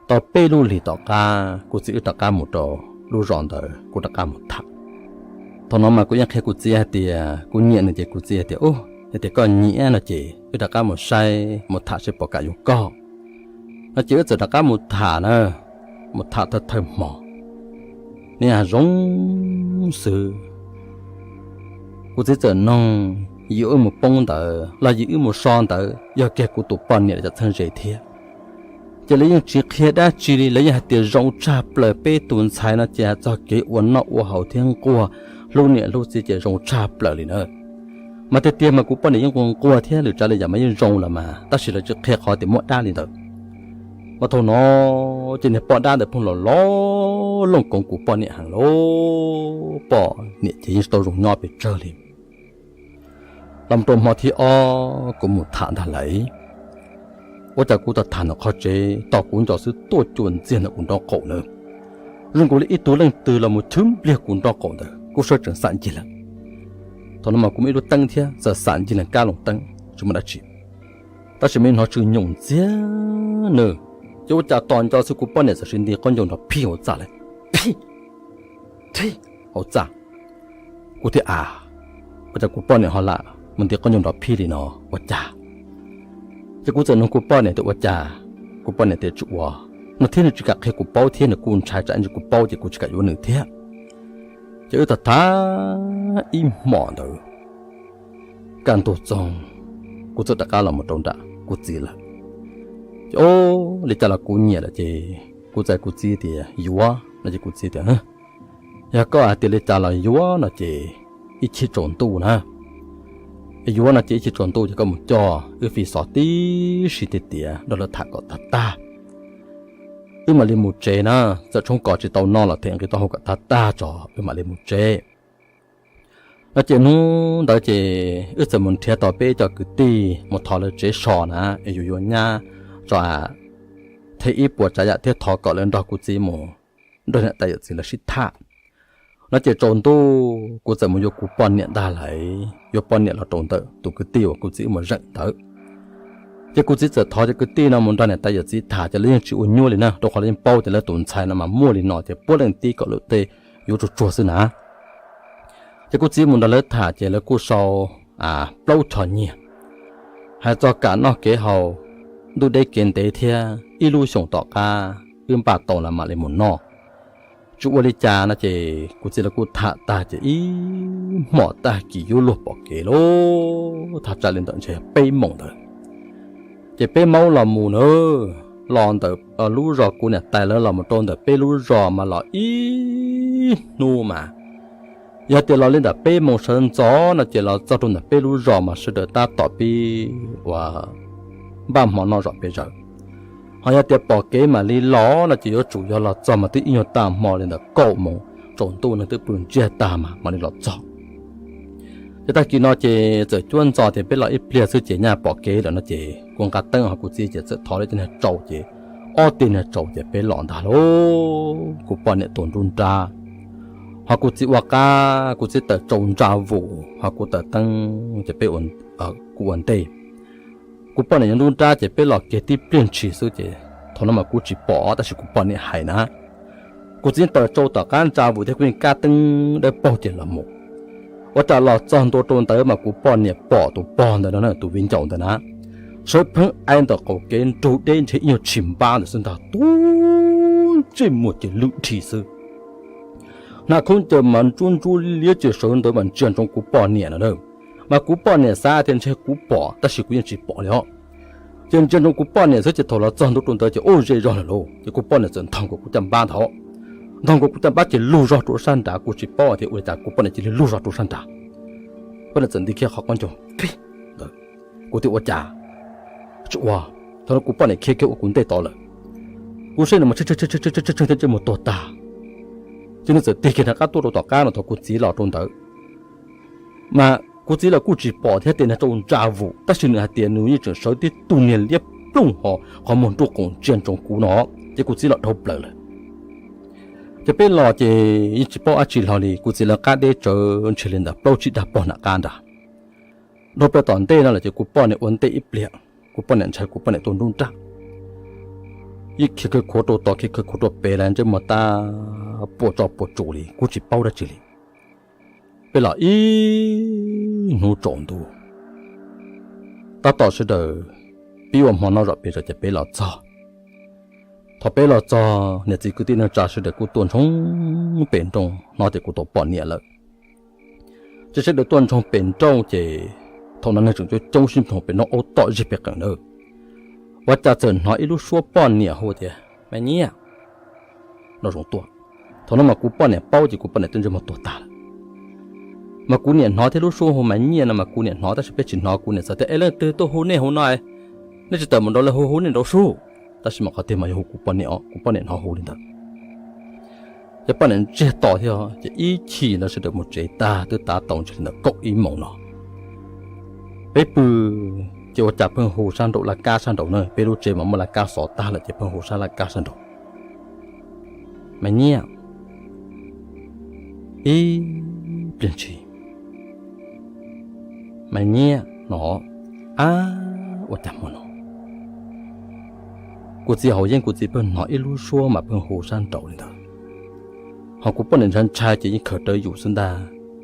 Tau peb lub hlis tom qab kuv txiv wb rov qab mus rau lub zos ntawd kuv rov qab mus tham. Thaum no mas kuv yeej qhia kuv txiv hais tias kuv nyiam nws ces kuv txiv hais tias, Ub, yog tias koj nyiam no ces wb rov qab mus saib mus tham saib puas kam yuav koj. No ces wb txawm rov qab mus tham na, mus tham thawj thawj hmo, niaj zoo xwb. Kuv txiv txawm noog, yim wb mus poob ntawd los yim wb mus so ntawd yog kiag kuv tus poj niam lawv cov txheeb ze thiab. Ces lawv yeej tsis qhia dab tsi li, lawv yeej hais tias zoo tshaj plaws, peb tus ntxhais no ces hais txog kev ua noj ua haus thiab nquag, hlub niam hlub txiv ces zoo tshaj plaws li na. Mas tiag tiag mas kuv poj niam yeej nquag nquag thiab lwm tsav lwm yam mas yeej zoo los mas, tab sis lawv tsis qhia qhov tias muaj dab li ntawd. Mas thaum no ces niag poj dab ntawd pheej los los looj koov kuv poj niam heev lauj, poj niam ces yeej tsis tau zoo nyob pes tsawg li. Los rau hmo thib ob kuv mus tham ntag lauj, ua cas kuv tham tham ntawm qhov tsev tos kuv nco xwb tuaj cuam ntxiag ntawm kuv nraub qaum na. Zoo nkaus li ib tug leej twg los mus chwb npliag kuv nraub qaum ntawd, kuv sawv tsees xam ncig lawm. Thaum no mas kuv muaj ib lub teeb thiab, txawm xam ncig lawm kab loos teeb tsis muaj dab tsi, tab sis mas hnov tsw nyoos ntxiag na, ces ua cas tos nco xwb kuv poj niam txawm sis nti qaub ncaug nrov phij hauv txaj lawm, phij, phij hauv txaj. Kuv thiaj a, ua cas kuv poj niam ho lam mus nti qaub ncaug nrov phij li no ua cas? Ces kuv txawm nug kuv poj niam tias ua cas, kuv poj niam tias tsis ua, no thiab nws tsis kam qhia kuv paub thiab, nws kuj ntshai tsam ntsis kuv paub ces kuv tsis kam yuav nws thiab. Ces wb tham tham ib hmos ntawd, kaj ntug txoog, kuv txawm rov qab los mus rau nram kuv txiv lawm. Ces o, li cas los kuv nyiam lawm ces kuv txais kuv txiv tias yuav no ces kuv txiv tias, Yog koj hais tias li cas los yuav no ces ib chim tsaus ntuj na, yuav no ces ib chim tsaus ntuj ces koj mus coj wb fi xov tib si tiag tiag nrog lawv tham kom tag tag, wb mam li mus tsev na. Txawm tshoob kos tsis tau noj los them nqi taub hau kom tag tag tso wb mam li mus tsev. No ces hnub ntawd ces wb txawm mus nrhiav tau peb cov kwv tij mus thov lawv tsev so na, es yuav yuav nyab tso, them ib puas tsav yam thiab thov kom lawv nrog kuv txiv mus nrog niam tais yawm txiv lawv sib tham. No ces tsaus ntuj kuv txawm mus yuav kuv poj niam ntag lauj, yuav poj niam los rau ntawm tus kwv tij uas kuv txiv wb mus zeem ntawd. Ces kuv txiv txawm thov cov kwv tij no mus nrog niam tais yawm txiv tham ces lawv yeej tsis ua nyuaj li na, rau qhov lawv yeej paub tias lawv tus ntxhais no mas muaj li no ces puav leej tib kom lawm tej yuav tsuag tsuag xwb na. Ces kuv txiv mus nrog lawv tham ces lawv kuj sau plaub choj nyiaj. Hais txog kam noj kev haus, ntuj deb kev ntev thiab ib lub xyoos tom qab wb npaj tau los mam li mus noj. Tsis ua li cas no ces kuv txiv lawv kuj tham tag ces ib hmos tag kis yuav luag pom kev lauj, thaj tsam li ntawm ntshe peb moos ntawd. Ces peb maub los mus na, los ntawm lub zos kuv niam tais lawv los mus rau ntawm peb lub zos mas los ib hnub mas, yog tias los li ntawm peb moos sawv ntxov no ces los txog rau ntawm peb lub zos mas sawv daws tab tom pib ua npaj hmo noj zom peb zaws. Ho yog tias pom kev mam li los no ces yuav tsum yog los txog mas twb ib nyuag tag hmo li ntawm kaum moos tsaus ntuj neeg twb pw ntsiag tag mas mam li los txog. Ces tag kis no ces txawm cuab ntxov tias peb los ib pliag xwb ces nyaj pom kev lawm no ces kuv nqa teeb ho kuv txiv ces txawm thov li cov niag tsau ces ob tug niag tsau ces peb los ntag lauj. Kuv poj niam tua nruab nrab, ho kuv txiv ua qab, kuv txiv tawm tsau ntsa vus ho kuv tawm teeb ces peb, kuv ua ntej. Kuv poj niam nyob nruab nrab ces peb los kiag tib pliag ntshis xwb ces thaum no mas kuv tsis pom tab sis kuv poj niam hais na. Kuv txiv tawm tsau tom qab ntsa vus thiab kuv yeej kab teeb dawb paug ces los mus. Ua cas los txog ntua rau ntawd mas kuv poj niam pom tus pog ntawd no, tus viv ncaus ntawd na, sawv pheej ai ntawm qaum kev nrug deb ntshe ib nyuag tshis npab ntawd xwb ntag, tub ntsej muag ces lwj dhi xwb. Hnav khaub ncaws mas ntsuab ntsuab liab ces sawv ntawd mas ntsia ntsoov kuv poj niam no na. Mas kuv poj niam xav tias ntshe kuv pom tab sis kuv yeej tsis pom li os. Ces ntsia ntsoov kuv poj niam xwb ces thaum los txog ntua rau ntawd ces ua ze zog lawm lauj, ces kuv poj niam txawm ntog nkaus kuv caj npab ntag. Ntog nkaus kuv caj npab ces lug zog rau sab nrad, kuv tsis paub tias ua li cas kuv poj niam cia li lug zog rau sab nrad. Poj niam txawm nti kiag qhov qaub ncaug pib ntawd. Kuv tias ua cas? Tsis ua. Thaum no kuv poj niam khiav kiag ua kuv ntej tod lawm. Kuv saib nws mas tsheej tsheej thiab ntsej muag tuag tag. Ces nws txawm tig kiag rov qab tuaj rau tom qab no thaum kuv txiv los rau ntawd. Mas kuv txiv los kuj tsis pom thiab tias nws tsau ntsa vus tab sis nws hais tias nws yeej tseem sawv tib tug niag liab ploog ho qhov muag nruj qoom ntsia ntsoov kuv no, ces kuv txiv los dhau plaws lawm. Ces peb los ces yeej tsis paub dab tsi hlo li, kuv txiv lawv qab deb tsawv ntshe li ntawd plaub tsib dag pog nram qab nrad. Dhau plaws tom ntej no lawm ces kuv poj niam ua ntej ib pliag, kuv poj niam ntshai kuv poj niam tua nruab nrab. Yeej khiav khawv khuav rau tod khiav khawv khuav rau pem lawm, ntsej muag tab puas tso puas tsus li kuv tsis paub dab tsi li. Peb los ib hnub tsaus ntuj, tab tom sawv daws pib ua hmo noj zom peb zaws ces peb los txog. Thaum peb los txog niam txiv kwv tij neej tsa sawv daws kuj tuaj ntsoog pem nrooj, hnov tias kuv tau poj niam lawm. Ces sawv daws tuaj ntsoog pem nrooj ces thaum no neeg tseem coob coob sib nroo pem nrooj aub tom zeg pem qees nawb. Ua cas txawm hnov ib lub suab poj niam hu tias, Maiv Nyiaj, no zoo tuaj. Thaum no mas kuv poj niam paub ces kuv poj niam twb ntsej muag tuag tag lawm. Mas kuv niam hnov thiab lub suab hu Maiv Nyiaj no mas kuv niam hnov tab sis peb tsis hnov, kuv niam txawm tias, Es leej twg tuaj hu nej hauv no? Nej tsis tawm mus nraud, lawv hu hu nej nraud sub. Tab sis mas qhov tiag mas yog hu kuv poj niam os, kuv poj niam hnov hu li ntawd. Ces poj niam ntsiag to thiab ces ib chim no sawv daws mus tsev tag twb tav tau ntshe li ntawm kaum ib moos no. Peb pw ces ua cas pheej hu sab nraum laj kab sab nraud na, peb lub tsev mas muaj laj kab xov tag lawm ces pheej hu sab laj kab sab nraud, Maiv Nyiaj, ib pliag ntshis, Maiv Nyiaj no. Ab, ua cas hmo no kuv txiv haus yeeb kuv txiv pheej hnov ib lub suab mas pheej hu sab nraud li ntawd. Ho kuv poj niam ntshai ntshai ces yeej khaws rawv yus xwb ntag.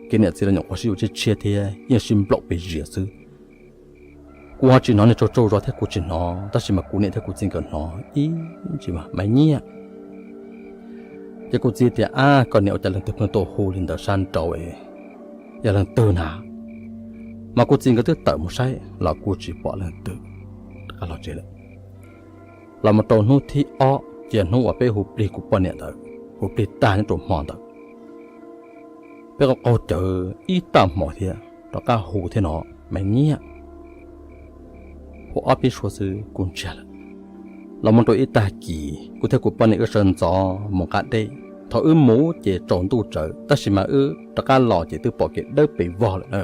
Kev niam txiv los nyuam qhuav sib yuav tshiab tshiab thiab yeej sib nplaum pes zias xwb. Kuv ho tsis hnov niag tsaug tsaug zog thiab kuv tsis hnov, tab sis mas kuv niam thiab kuv txiv nkawd hnov ib ntsis, Maiv Nyiaj. Ces kuv txiv tias, Ab, koj niam, ua cas leej twg pheej tuaj hu li ntawd sab nraud, yog leej twg na? Mas kuv txiv nkawd twb tawm mus saib los kuj tsis pom leej twg, rov qab los tsev lawm. Los mus rau hnub thib ob ces hnub uas peb hu plig kuv poj niam ntawd, hu plig tag nyob rau hmo ntawd, peb qaug qaug cawv ib tag hmo thiab rov qab hu thiab no, Maiv Nyiaj. Hu ob peb suab xwb kuj ntsiag lawm. Los mus rau ib tag kis kuv thiab kuv poj niam wb sawv ntxov mus nqa dej. Thaum wb mus ces tsaus ntuj tsawv tab sis mas wb rov qab los ces twb pom kev dawb pes vog lawm na.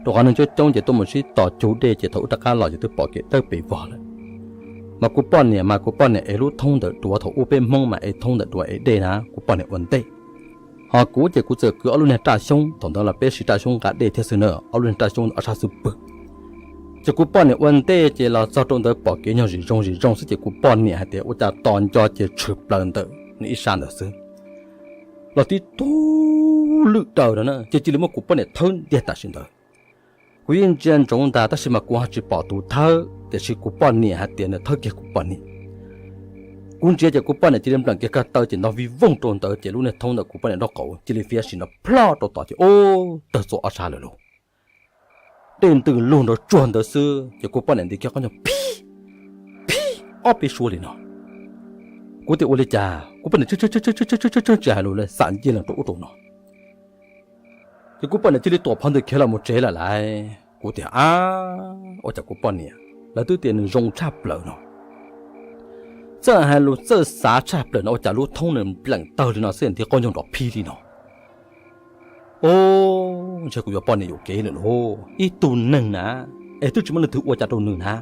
Rau qhov neeg coob coob ces tuaj mus sib tos cug dej ces thaum wb rov qab los ces twb pom kev dawb pes vog lawm. Mas kuv poj niam mas kuv poj niam ev lub thoob ntawm duav, thaum ub peb Hmoob mas ev thoob ntawm duav ev dej na, kuv poj niam ua ntej. Ho kuv ces kuv txawm kwv ob lub niag raj xyoob, thaum ntawd los peb siv raj xyoob nqa dej thiab xwb na, ob lub niag raj xyoob ua sab xub pwg. Ces kuv poj niam ua ntej ces los txog rau ntawd pom kev nyog zim zoo zim zoo xwb ces kuv poj niam hais tias ua cas tos nco ces tshwm plaws ntawm nws ib sab ntawd xwb. Los tib tug lwj daws no na ces cia li muab kuv poj niam thawb ntiag tam sim ntawd. Kuv yeej ntsia ntsoov ntag tab sis mas kuv ho tsis pom tus thawb tiam sis kuv poj niam hais tias nws thawb kiag kuv poj niam. Kuv ntsia ces kuv poj niam cia li npleem kiag ko taw ces ntog vij voog rau ntawd ces lub niag thoob ntawm kuv poj niam nraub qaum cia li fiab sim no plhob rau tod ces ub, tawg txua ob sab lawm lauj. Dej ntws lug nrov tsuag ntawd xwb ces kuv poj niam nti kiag qhov ncauj phib, phib ob peb suab li no. Kuv tias ua li cas kuv poj niam tsis hais lus li xam ncig lees rau ub rau no. Ces kuv poj niam cia li tuam phov ntws khiav los mus tsev lawm lauj. Kuv tias ab, ua cas kuv poj niam, lawv twb tias nws zoo tshaj plaws no, txawj hais lus txawj xav tshaj plaws no ua cas lub thoob nws npleem tawg li no xwb nti qaub ncaug nrov phib li no. Ub, ntshe kuv yuav poj niam yuam kev lawm lauj. Ib tug neeg na, es twb tsis muaj leej twg ua cas rau nws na.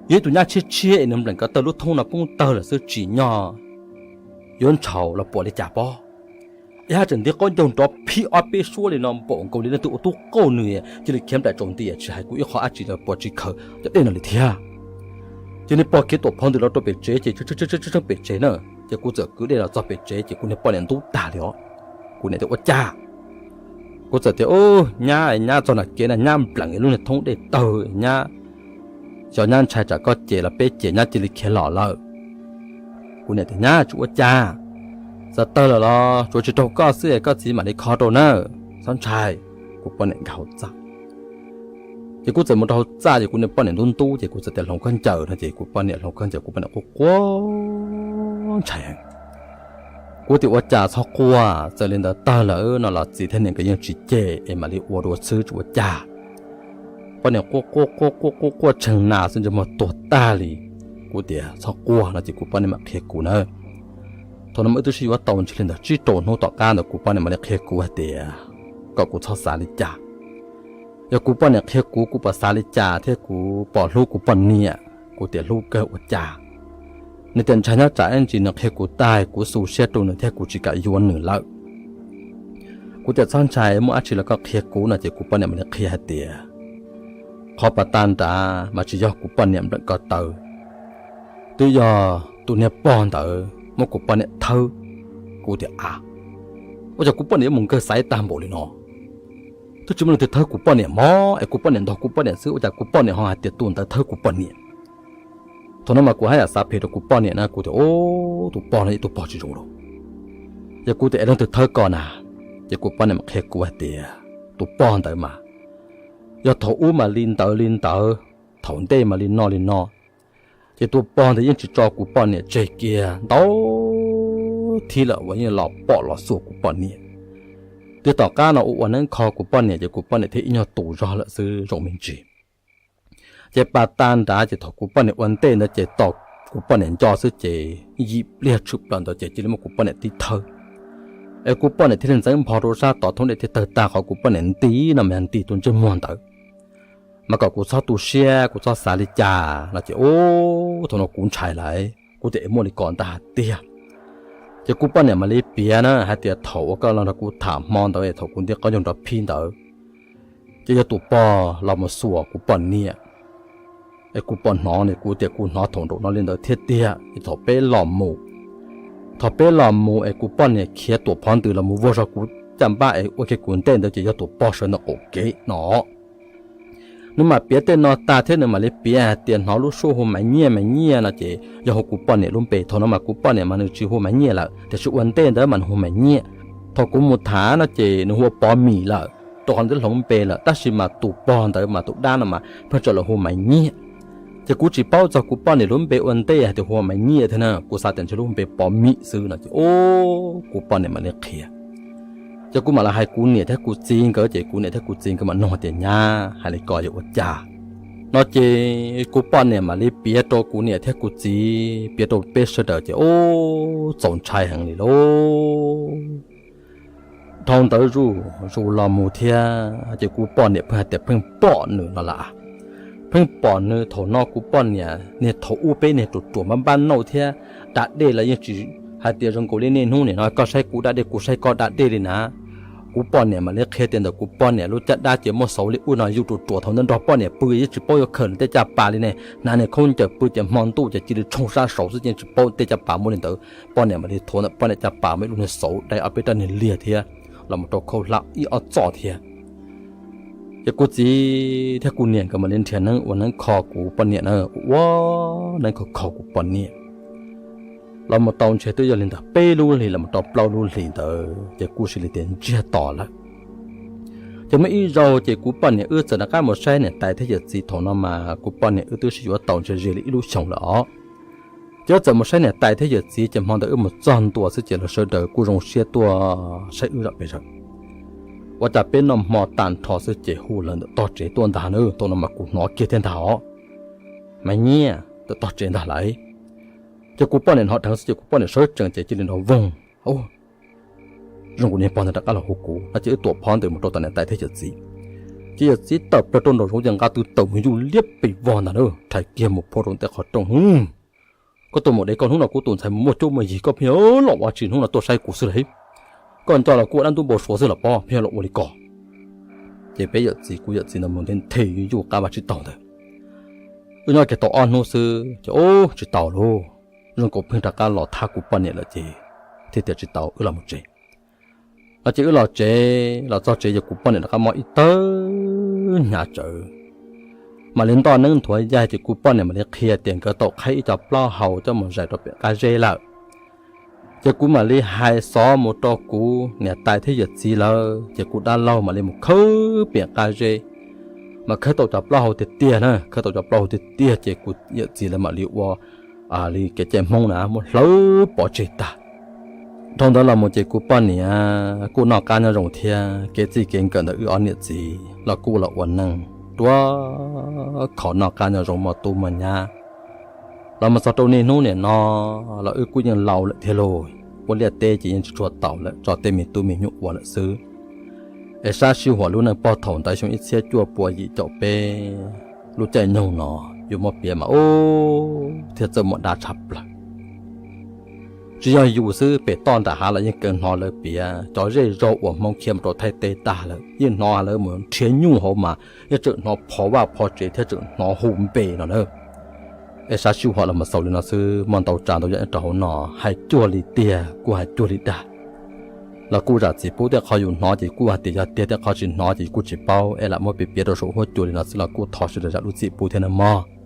Yog ib tug nyab tshiab tshiab es nws npleem ko taw lub thoob no poob tawg lawm xwb tsim nyog yuav ntshaus los puas li cas pob. Es haj tseem nti qaub ncaug nrov phib ob peb suab li no npaum nkaus li leej twg ua tub qauj nws cia li khiav nplaim tsaus nti tsis hais kuv ib qho dab tsi los puas tsis khaws cov dej no li thiab. Ces niag pog khiav tuam phov ntws los rau pem tsev ces tseeb pem tsev na, ces kuv txawm kwv dej los txog pem tsev ces kuv niag poj niam ntub tag li os. Kuv niam tias ua cas, kuv txawm tias ub, nyab, nyab txog nram kev na nyab npleem lub niag thoob dej tawg nyab, xyov nyab ntshai tsam koj cem los peb cem nyab cia li khiav los lawm. Kuv niam tias nyab tsis ua cas, txawm tawg lawm los tsuav tsis raug koj xwb koj txiv mam li kho rau na, txhob ntshai. Kuv poj niam nkag hauv txaj ces kuv txawm mus rau hauv txaj ces kuv niag poj niam ntub ntub ces kuv txawm tias hloov khaub ncaws no ces kuv poj niam hloov khaub ncaws kuv poj niam quaj quaj ntshai heev. Kuv tias ua cas txhob quaj, txawm li ntawd tawg lawm no los txiv thiab niam nkawd yeej tsis cem es mam li ua dua xwb tsis ua cas. Poj niam quaj quaj quaj quaj quaj quaj tshee nas xwb ntsej muag tuag tag li. Kuv tias txhob quaj no ces kuv poj niam mam qhia kuv na. Thaum no mas wb twb sib yuav tau ntshe li ntawd tsib rau hnub tom qab ntawd kuv poj niam mam li qhia kuv hais tias kom kuv txhob xav li cas. Yog kuv poj niam qhia kuv kuv puas xav li cas thiab kuv puas hlub kuv poj niam, kuv tias hlub kawg ua cas. Nws tias ntshai nyob tsam ib ntsis nws qhia kuv tag kuv xu siab rau nws thiab kuv tsis kam yuav nws lawm. Kuv tias txhob ntshai muaj dab tsi los koj qhia kuv no ces kuv poj niam mam li qhia hais tias qhov pas tag nrad mas tsis yog kuv poj niam npleem ko taw, twb yog tus niag pog ntawd muab kuv poj niam thawb. Kuv tias a, ua cas kuv poj niam yuav mus nkawg xaiv tag npaum li no, twb tsis muaj leej twg thawb kuv poj niam mog es kuv poj niam ntog kuv poj niam xwb ua cas kuv poj niam ho hais tias tus ntawd thawb kuv poj niam. Thaum no mas kuv haj yam xav phem rau kuv poj niam na kuv tias ub tus pog no ib tug pog tsis zoo lawm. Yog kuv tias es leej twg thawb koj na, ces kuv poj niam qhia kuv hais tias tus pog ntawd mas yog thaum ub mas li ntawd li ntawd, thaum ntej mas li no li no, ces tus pog ntawd yeej tsis tso kuv poj niam tseg kiag ntau thib lawm uas yeej los pom los xuas kuv poj niam. Twb tom qab no ua ua neeb kho kuv poj niam ces kuv poj niam thiaj ib nyuag tus zog lawm xwb zoo me ntsis. Ces pas tag nrad ces thaum kuv poj niam ua ntej ntawd ces tos kuv poj niam nco xwb ces yim pliag tshwm plaws ntawd ces cia li muab kuv poj niam tib thawb. Es kuv poj niam thiaj li ntxeev npho rau sab tod thoob dej thiaj tawg tag qhov kuv poj niam nti no mas yog nti tus ntsej muag ntawd. Mas kom kuv txhob tu siab kuv txhob xav li cas no ces ub thaum no kuv ntshai lawm kuv tias es muaj li ko ntag tiag. Ces kuv poj niam mam li piav na hais tias thaum uas koj los nrog kuv tham hmo ntawd thaum kuv nti qaub ncaug nrov phib ntawd, ces yog tus pog los mus xuas kuv poj niam. Es kuv pom hnov ne kuv tias kuv hnov thaum nraum no li ntawd thiab tiag es thaum peb los mus, thaum peb los mus es kuv poj niam khiav tuam phov ntws los mus vuag zog kuv caj npab es ua kiag kuv ntej ntawd ces yog tus pog sawv ntawm qaum kev no. Nws mam piav tej no tag thiab nws mam li piav hais tias hnov lub suab hu Maiv Nyiaj Maiv Nyiaj no ces yog hu kuv poj niam lub npe. Thaum no mas kuv poj niam mas nws tsis hu Maiv Nyiaj lawm tiam sis ua ntej ntawd mas nws hu Maiv Nyiaj. Thaum kuv mus tham no ces nws hu ua Pov Mim lawm rau qhov nws twb hloov npe lawm tab sis mas tus pog ntawd mas tus dab no mas pheej tso los hu Maiv Nyiaj. Ces kuv tsis paub txog kuv poj niam lub npe ua ntej hais tias hu ua Maiv Nyiaj thiab na kuv xav tias ntshe lub npe Pov Mim xwb no ces ub kuv poj niam mam li qhia. Ces kuv mam los hais kuv niam thiab kuv txiv nkawd ces kuv niam thiab kuv txiv nkawd mam nug tias nyab hais li ko yog ua cas no ces kuv poj niam mam li piav rau kuv niam thiab kuv txiv piav rau peb sawv daws ces ub txaus ntshai heev li lauj. Dhau ntawd zuj zus los mus thiab ces kuv poj niam pheej hais tias pheej pom nws no lawm. Pheej pom nws thaum no kuv poj niam niag thaum ub peb niag ruam ruam npab npab nauj thiab da dej los yeej tsis hais tias zoo nkaus li niaj hnub nim no koj saib kuv da dej kuv saib koj da dej li na. Kuv poj niam mam li qhia tias ntawm kuv poj niam lub caj dab ces muaj xauv li ub no yus ruam ruam thaum ntawd nrog poj niam pw yeej tsis paub yuav khawm nws tej caj pas li ne, hnav niag khaub ncaws pw ces hmo ntuj ces cia li tshooj sab saud xwb yeej tsis paub tej caj pas muaj li ntawd. Poj niam mam li thuav ntawm poj niam caj pas muaj ib lub niag xauv dai ob peb rab niag liag thiab los mus rau khaub hlab ib ob txoj thiab. Ces kuv txiv thiab kuv niam nkawd mam li nrhiav neeb ua neeb kho kuv poj niam na, ua ua neeb kho kho kuv poj niam. Los mus tau ntshe twb yog li ntawm peb lub hlis los mus rau plaub lub hlis ntawd ces kuj cia li tias ntsiag to lawm. Ces muaj ib zaug ces kuv poj niam wb txawm rov qab mus saib niam tais thiab yawm txiv thaum no mas kuv poj niam wb twb sib yuav tau ntshe ze li ib lub xyoos lawm os. Ces wb txawm mus saib niam tais thiab yawm txiv ces hmo ntawd wb mus txog ntua xwb ces lawv sawv daws kuj zoo siab tuaj saib wb zom pes zaws. Ua cas peb noj hmo tag nrho xwb ces hu lawv ntawm tog tsev tuaj ntag na, thaum no mas kuv hnov kiag thiab ntag os. Mas nyiaj ntawm tog tsev ntag lauj. Ces kuv poj niam hnov dheev xwb ces kuv poj niam sawv tsees ces cia li nrov voog. Zoo kuv niag pog ntawd rov qab los hu kuv no ces wb tuam phov ntawd mus rau tom niam tais thiab yawm txiv. Ces yawm txiv tawm plaws rau nraum zoov ces nqa tus tawm mus yuj liab pes vog ntag na, rhais kiag mus phua rau tej qhov rooj. Koj tuaj mus de koj hnub no kuv tus ntxhais mus muaj cuab muaj yig koj pheej los ua tsis hnub no tuaj saib kuv xwb lauj. Koj nco los kuv ua dab ntub npau suav xwb los pob pheej los ua li ko. Ces peb yawm txiv kuv yawm txiv ntawd mus nthe nthe yuj yuj qab vaj tsib taug ntawd. Wb nyob kiag tau ob hnub xwb ces ub tsis tau lauj, zoo nkaus pheej rov qab los thab kuv poj niam lawm ces thiaj tias tsis tau wb los mus tsev. No ces wb los tsev los txog tsev ces kuv poj niam rov qab mob ib tawg hnyav tsawv. Mam li ntoj neeb nthuav yaig ces kuv poj niam mam li qhia tias nkawd tau qhaib ib co plaub hau coj mus zais rau pem qab zeb lawm. Ces kuv mam li hais xov mus rau kuv niam tais thiab yawm txiv lawm ces kuv dab laug mam li mus khawb pem qab zeb, mas khawb tau cov plaub hau tiag tiag na, khawb tau cov plaub hau tiag tiag ces kuv yawm txiv lawv mam li ua li kev cai Hmoob na muab hlawv pov tseg tag. Dhau ntawd los mus ces kuv poj niam kuj noj qab nyob zoo thiab, kev txij kev nkawm ntawm wb ob niam txiv los kuj los ua neej ruab khov noj qab nyob zoo muaj tub muaj nyab. Los mus txog rau niaj hnub niam no los wb kuj yeej laus lawm thiab lauj, ua liaj teb ces yeej tsis tshua taus lawm, tso tej me tub me nyuam ua lawm xwb. Es sab sij huam lub neej pog thaum ntawd xyoo ib txhiab cuaj pua yim caum peb, lub caij nyoog no yus muab piav mas ub thiaj txawj muaj dab tshaj plaws. Tsis yog yus xwb, pem toj nram hav los yeej kawg hnov lawv piav cov zej zog uas Hmoob khiav mus rau Thaib teb tag lawm, yeej hnov lawv mus nrhiav nyuj hauv mas yeej tseem hnov phov vaj phov tsev thiab tseem hnov hu npe no na. Es sab sij huam los mus xaus li no xwb, muaj ntau tsav ntau yam nyob rau hauv no, hais cuag li tiag kuj hais cuag li dag. Los kuj zam txim pub, tej qho yus hnov ces kuj hais tias yog tiag, tej qho tsis hnov ces kuj tsis paub, es lam muab piav piav rau saum huab cua li no xwb los kuj thov sawv daws zam lub txim pub thiab nawb mog.